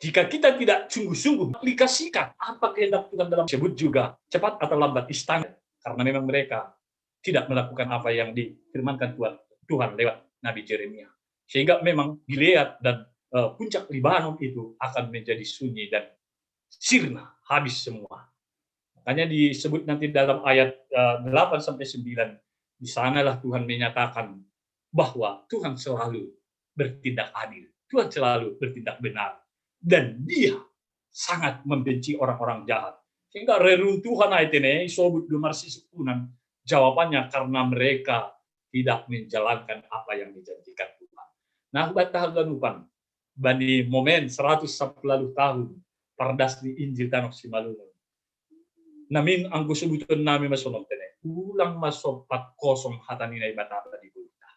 jika kita tidak sungguh-sungguh aplikasikan apa kehendak Tuhan dalam, sebut juga cepat atau lambat istana, karena memang mereka tidak melakukan apa yang difirmankan Tuhan, Tuhan lewat Nabi Jeremia. Sehingga memang Gilead dan uh, puncak Libanon itu akan menjadi sunyi dan sirna, habis semua. Makanya disebut nanti dalam ayat uh, delapan sampai sembilan, di sanalah Tuhan menyatakan bahwa Tuhan selalu bertindak adil, Tuhan selalu bertindak benar, dan Dia sangat membenci orang-orang jahat. Sehingga reruntuhan ayat ini, sobut dumar sisukunan, jawabannya karena mereka tidak menjalankan apa yang dijanjikan Tuhan. Nah, bata haganupan, bani momen seratus sapuluh tahun pardas di Injil Tanah Simalungun. Namin anggo sebutan nami masonom tene, ulang masopat kosong hata ni Naibata di buluta.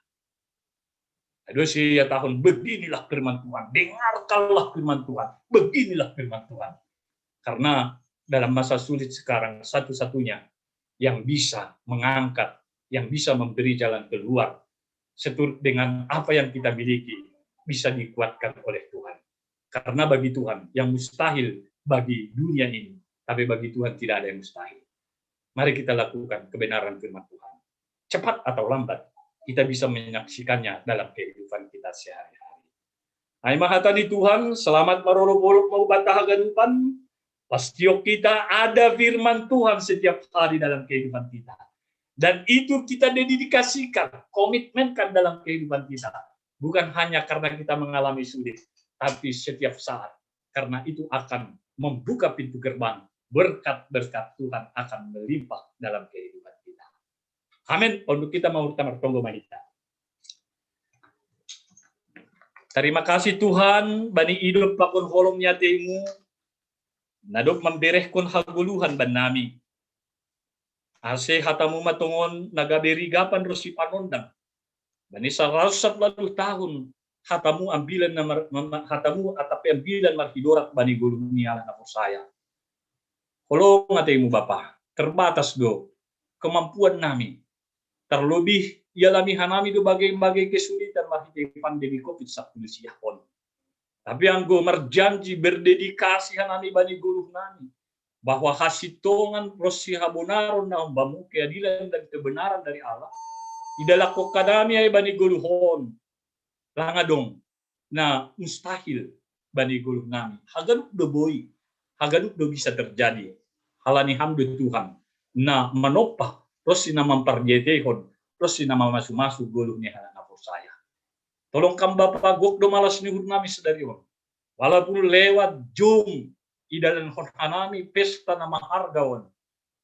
Aduh, si ya tahun, beginilah firman Tuhan, dengarkanlah firman Tuhan, beginilah firman Tuhan. Karena dalam masa sulit sekarang, satu-satunya yang bisa mengangkat, yang bisa memberi jalan keluar seturut dengan apa yang kita miliki, bisa dikuatkan oleh Tuhan. Karena bagi Tuhan yang mustahil bagi dunia ini, tapi bagi Tuhan tidak ada yang mustahil. Mari kita lakukan kebenaran firman Tuhan. Cepat atau lambat, kita bisa menyaksikannya dalam kehidupan kita sehari-hari. Ai ma hata ni Tuhan, selamat marolop-olop ma hubanta haganupan. Pasti kita ada firman Tuhan setiap hari dalam kehidupan kita. Dan itu kita dedikasikan, komitmenkan dalam kehidupan kita. Bukan hanya karena kita mengalami sulit, tapi setiap saat. Karena itu akan membuka pintu gerbang, berkat-berkat Tuhan akan melimpah dalam kehidupan kita. Amin. Untuk kita mau martonggo ma hita. Terima kasih Tuhan, bani idop pakon holong ni ateimu, na dob mamberehkon hagoluhan bannami. Ase hatamu ma tongon na gabe rigapan ronsi panondang. Bani saratus sapuluh tahun, hatamu ambilan na mar, hatamu atap ambilan marhidorat bani goluh ni halak na porsaya. Holong ateimu Bapa, terbatas do kemampuan nami. Terlebih ialami hanami do bagai-bagai kesulitan marhitei pandemi covid sapuluh siah on. Tapi anggo marjanji berdedikasi hanami bani goluh nami, bahwa hasintongan ronsi habonaron na umbamu, keadilan dan kebenaran dari Allah, idalakkon hanami ai bani goluh on, lang adong na mustahil bani goluh nami. Haganup do boi, haganup do bisa terjadi. Halani Ham do Tuhan na manompa ronsi na mampardiateihon, ronsi na mamasu-masu goluh ni halak na porsaya. Tolong Kam Bapa, gok do malas ni uhur nami sadari on. Walaupun lewat Zoom, idalankon hanami pesta na maharga on,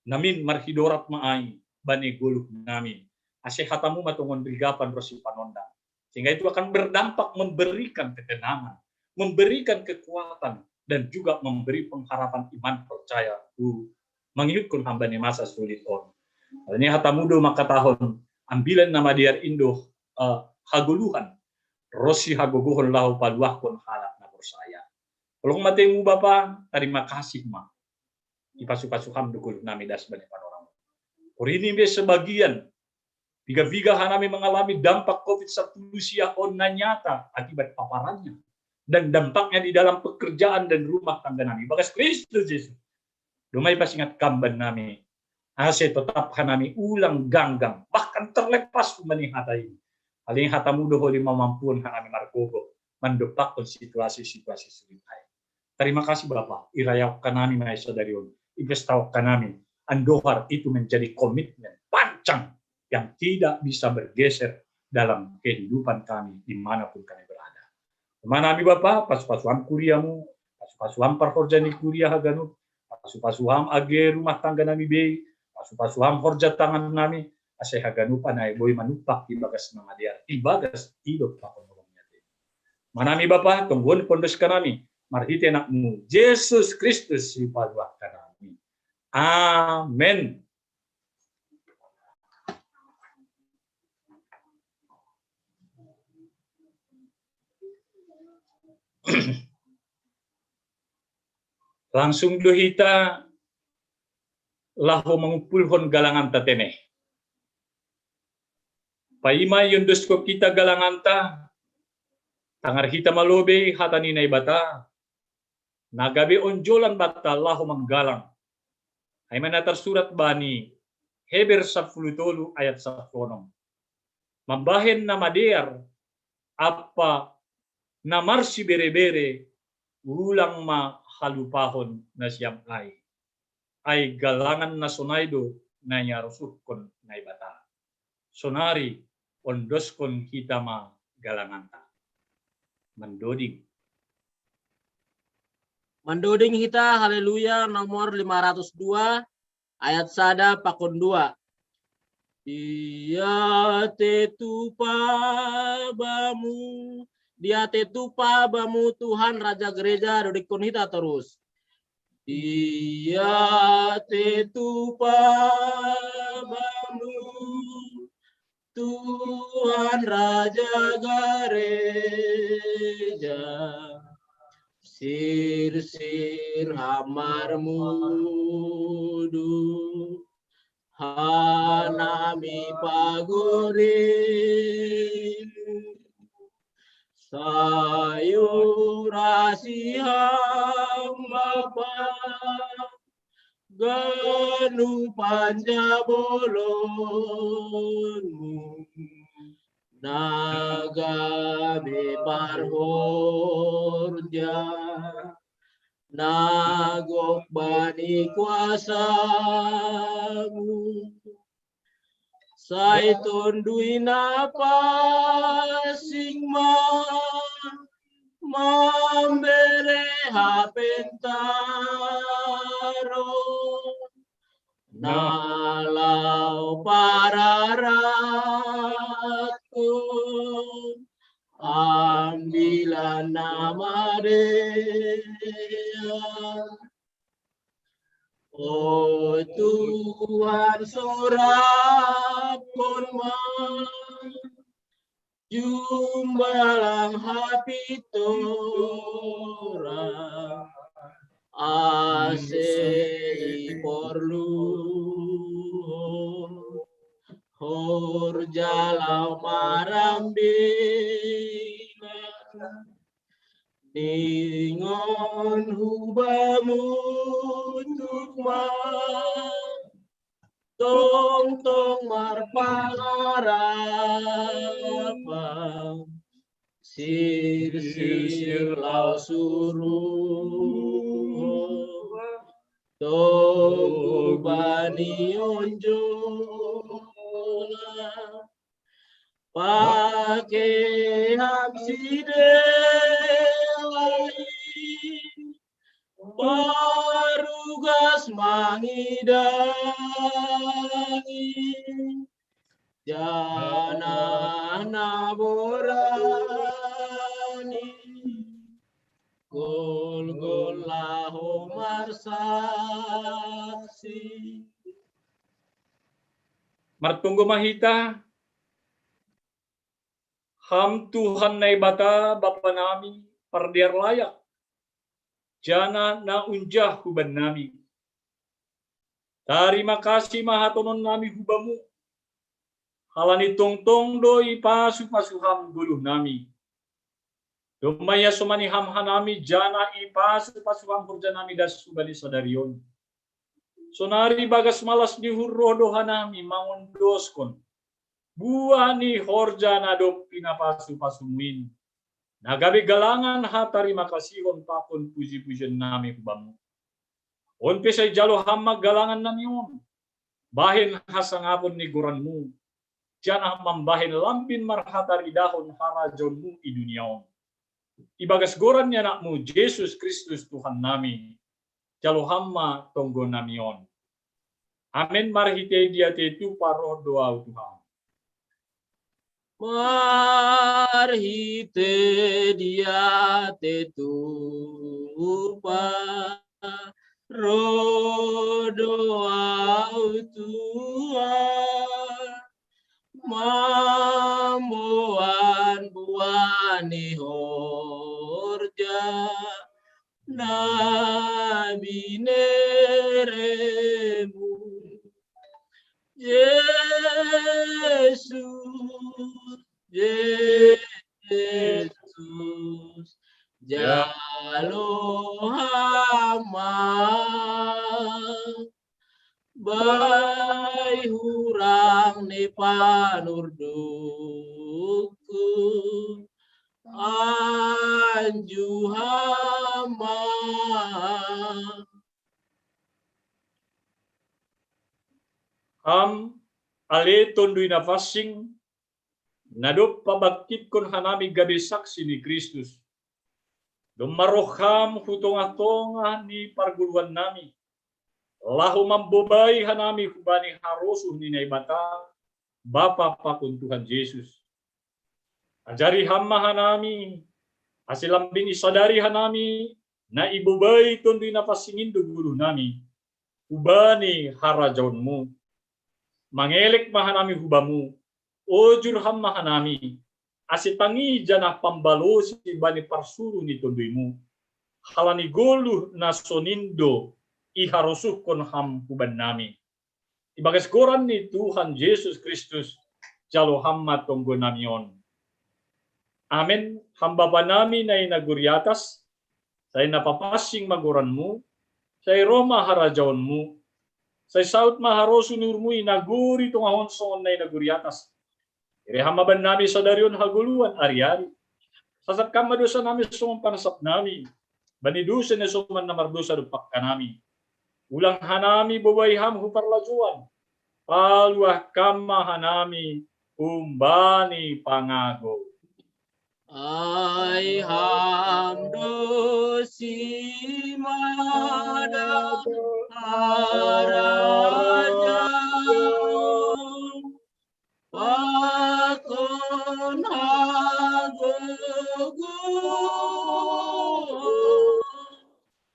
namin marhidorat ma ai bani goluh nami, ase hatamu ma tongon rigapan ro sipanondang. Sehingga itu akan berdampak memberikan ketenangan, memberikan kekuatan, dan juga memberi pengharapan iman percaya tu mangihutkon hambani masa sulit on. Ini hatamu do mangkatahon ambilan na madear indo, uh, hagoluhan, ro si hagogohon laho paluahkon halak na porsaya. Holong matemu Bapa, terima kasih ma. Ipasu-pasu ham do goluh nami das bani panorang. Porini be sebagian piga-piga hanami mengalami dampak covid sepuluh sia on na nyata akibat paparannya dan dampaknya di dalam pekerjaan dan rumah tangga nami bagas Kristus Yesus. Domai pasingat kamban nami, ase tetap hanami ulang ganggang, bahkan terlepas mani hata ini. Paling hatamu do holi mamampuon hanami margogo mandompakkon situasi-situasi sulit ai. Terima kasih Bapa, irayahon hanami ma i sadari on, ipestahon hanami, andohar itu menjadi komitmen panjang yang tidak bisa bergeser dalam kehidupan kami dimanapun kami berada. Manami Bapa, pasu-pasu ham kuriamu, pasu-pasu ham parhorja ni kuria haganup, pasu-pasu ham age rumah tangga nami be, pasu-pasu ham horja tangan nami, ase haganupan ai boi manumpak ibagas na madear, ibagas idop pakon holong ni atemu. Manami Bapa, tonggohon pondos hanami marhite anakmu Jesus Kristus sipaluah hanami. Amen. Langsung do hita laho mangumpulhon galanganta tene. Paima iondoskon hita galanganta, tangar hita ma lobei hata ni Naibata, na gabe onjolan banta laho manggalang. Ai ma na tarsurat bani Heber sapuluh tolu ayat sapuluh onom. Mambahen na madear ampa na marsibere-bere, ulang ma halupahon nasiam ai. Ai galangan na sonai do na niarusuhkon Naibata. Sonari ondoskon hita ma galanganta. Mandoding. Mandoding hita Haleluya nomor lima ratus dua, ayat sada pakon dua. Diate tupa bamu, diate tupa bamu Tuhan Raja Gereja, dodingkon hita torus. Diate tupa bamu Tuhan Raja Gereja, sirsir ham marmudu, hanami pagorimu. Sai urasi ham Bapa, ganup panjabolonmu, na gabe parhorja, na gok bani kuasamu. Sai Tonduy Napansing ma mambere hapentaron, na laho pararatkon ambilan na madear. O Tuhan, soraphon ma jumbalang hapintoran, ase iporluhon horja laho marambina. Ningon hubamu tuk ma tongtong marpangarapan, sirsir laho suruhon togu bani onjolan. Pake ham sidea i Marugas mangidangi, janah na borani, gol-gol laho marsaksi. Martonggo ma hita. Ham Tuhan Naibata, Bapa nami, pardear layak, janah na unjah hubannami. Tarima kasih ma hatonon nami hu Bamu, halani tongtong do ipasu-pasu Ham goluh nami. Domma iasomani Ham hanami, janah ipasu-pasu Ham horja nami das hubani sadari on. Sonari bagas malas ni uhur roh do hanami mangondoskon buah ni horja na dob pinapasu-pasuMu in, na gabe galangan hatarima kasihon pakon puji-pujion nami hu Bamu. On pe sai jalo Ham ma galangan nami on, bahen hasangapon ni goranMu, janah mambahen lambin marhataridahon harajaonMu i dunia on. Ibagas goran ni AnakMu Jesus Kristus Tuhan nami, jalo Ham ma tonggo nami on. Amen. Marhite diatei tupa roh do ahu tu Ham. Marhite diatei tupa roh do ahu tu Ham, mamboan buah ni horja na binereMu. Jesus, Jesus, jalo Ham ma, bai hurang ni panurdukku, anju Ham ma. Ham, ale Tonduy Napansing, na dob pabangkitkon hanami gabe saksi ni Kristus, domma roh Ham hu tongah-tongah ni pargoluhan nami, laho mambobai hanami hubani harosuh ni Naibata, Bapa pakon Tuhan Jesus. Ajari Ham ma hanami, ase lambin isadari hanami, na ibobai Tonduy Napansing in do goluh nami, hubani harajaonMu. Mangelek ma hanami hu Bamu, ojur Ham ma hanami, ase tangi janah pambalosi bani parsuru ni TonduyMu, halani goluh na sonin do iharosuhkon Ham hubannami. Ibagas goran ni Tuhan Jesus Kristus, jalo Ham ma tonggo nami on. Amen. Ham Bapa nami na i nagori atas, sai na papansing ma goranMu, sai roh ma harajaonMu, sai saut ma harosuh ni uhurMu i nagori tongah on songon na i nagori atas. Bere Ham ma bannami sadari on hagoluhan ari-ari. Sasap Ham ma dousa nami songon panasap nami bani dousa ni soman na mardousa dompak hanami. Ulang hanami bobai Ham hu parlajouan, paluah Ham ma hanami humbani pangago. Ai Ham do simada harajaon pakon hagogoon,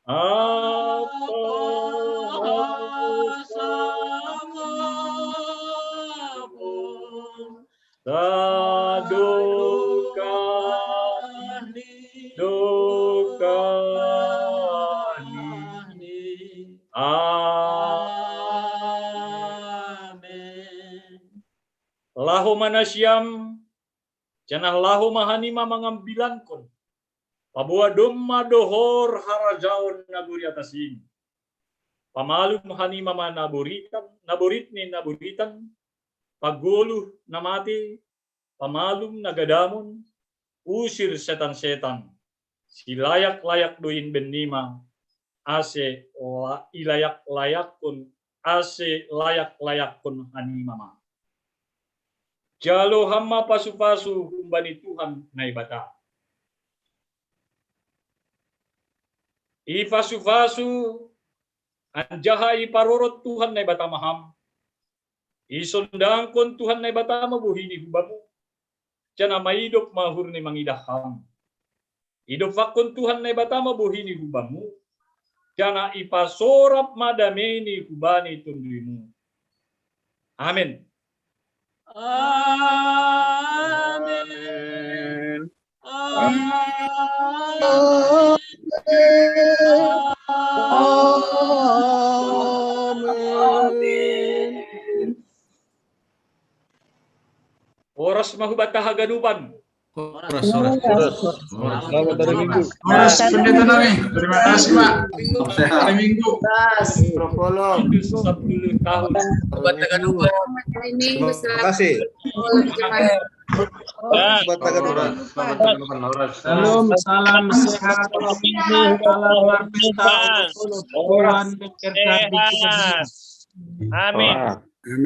apa hasangapon sadokah ni dokah ni. Amen. Laho ma nasiam, janah laho ma hanima mangambilankon, paboa domma dohor harajaon nagori atas in. Pamalum hanima ma naboritan, naborit ni naboritan, pagoluh na matei, pamalum na gadamon, usir setan-setan. Silayak-layak do in bennima, ase la-, ilayak-layakkon, ase layak-layakkon hanima ma. Jalo Ham ma pasu-pasu humbani Tuhan Naibata. Ipasu-pasu anjaha iparorot Tuhan Naibata ma ham. Isondangkon Tuhan Naibata ma bohini hu bamu, janah maidop ma uhurni mangidah ham. Idompakkon Tuhan Naibata ma bohini hu bamu, janah ipasorap ma dameini hubani tonduimu. Amin. Amin. Amin. Amin. Horas ma hubanta haganupan. Horas, horas, horas. Horas. Selamat hari Minggu. Horas, pendeta nami. Terima kasih, Pak. Salam sehat. Hari Minggu. Horas. Seratus sepuluh tahun. Hubanta haganupan. Hari Minggu. Terima kasih. Selamat jemaat. Hubanta haganupan. Selamat haganupan, horas. Shalom, salam sehat. Salam berpesta. Tuhan memberkati kita semua. Amin. Amin.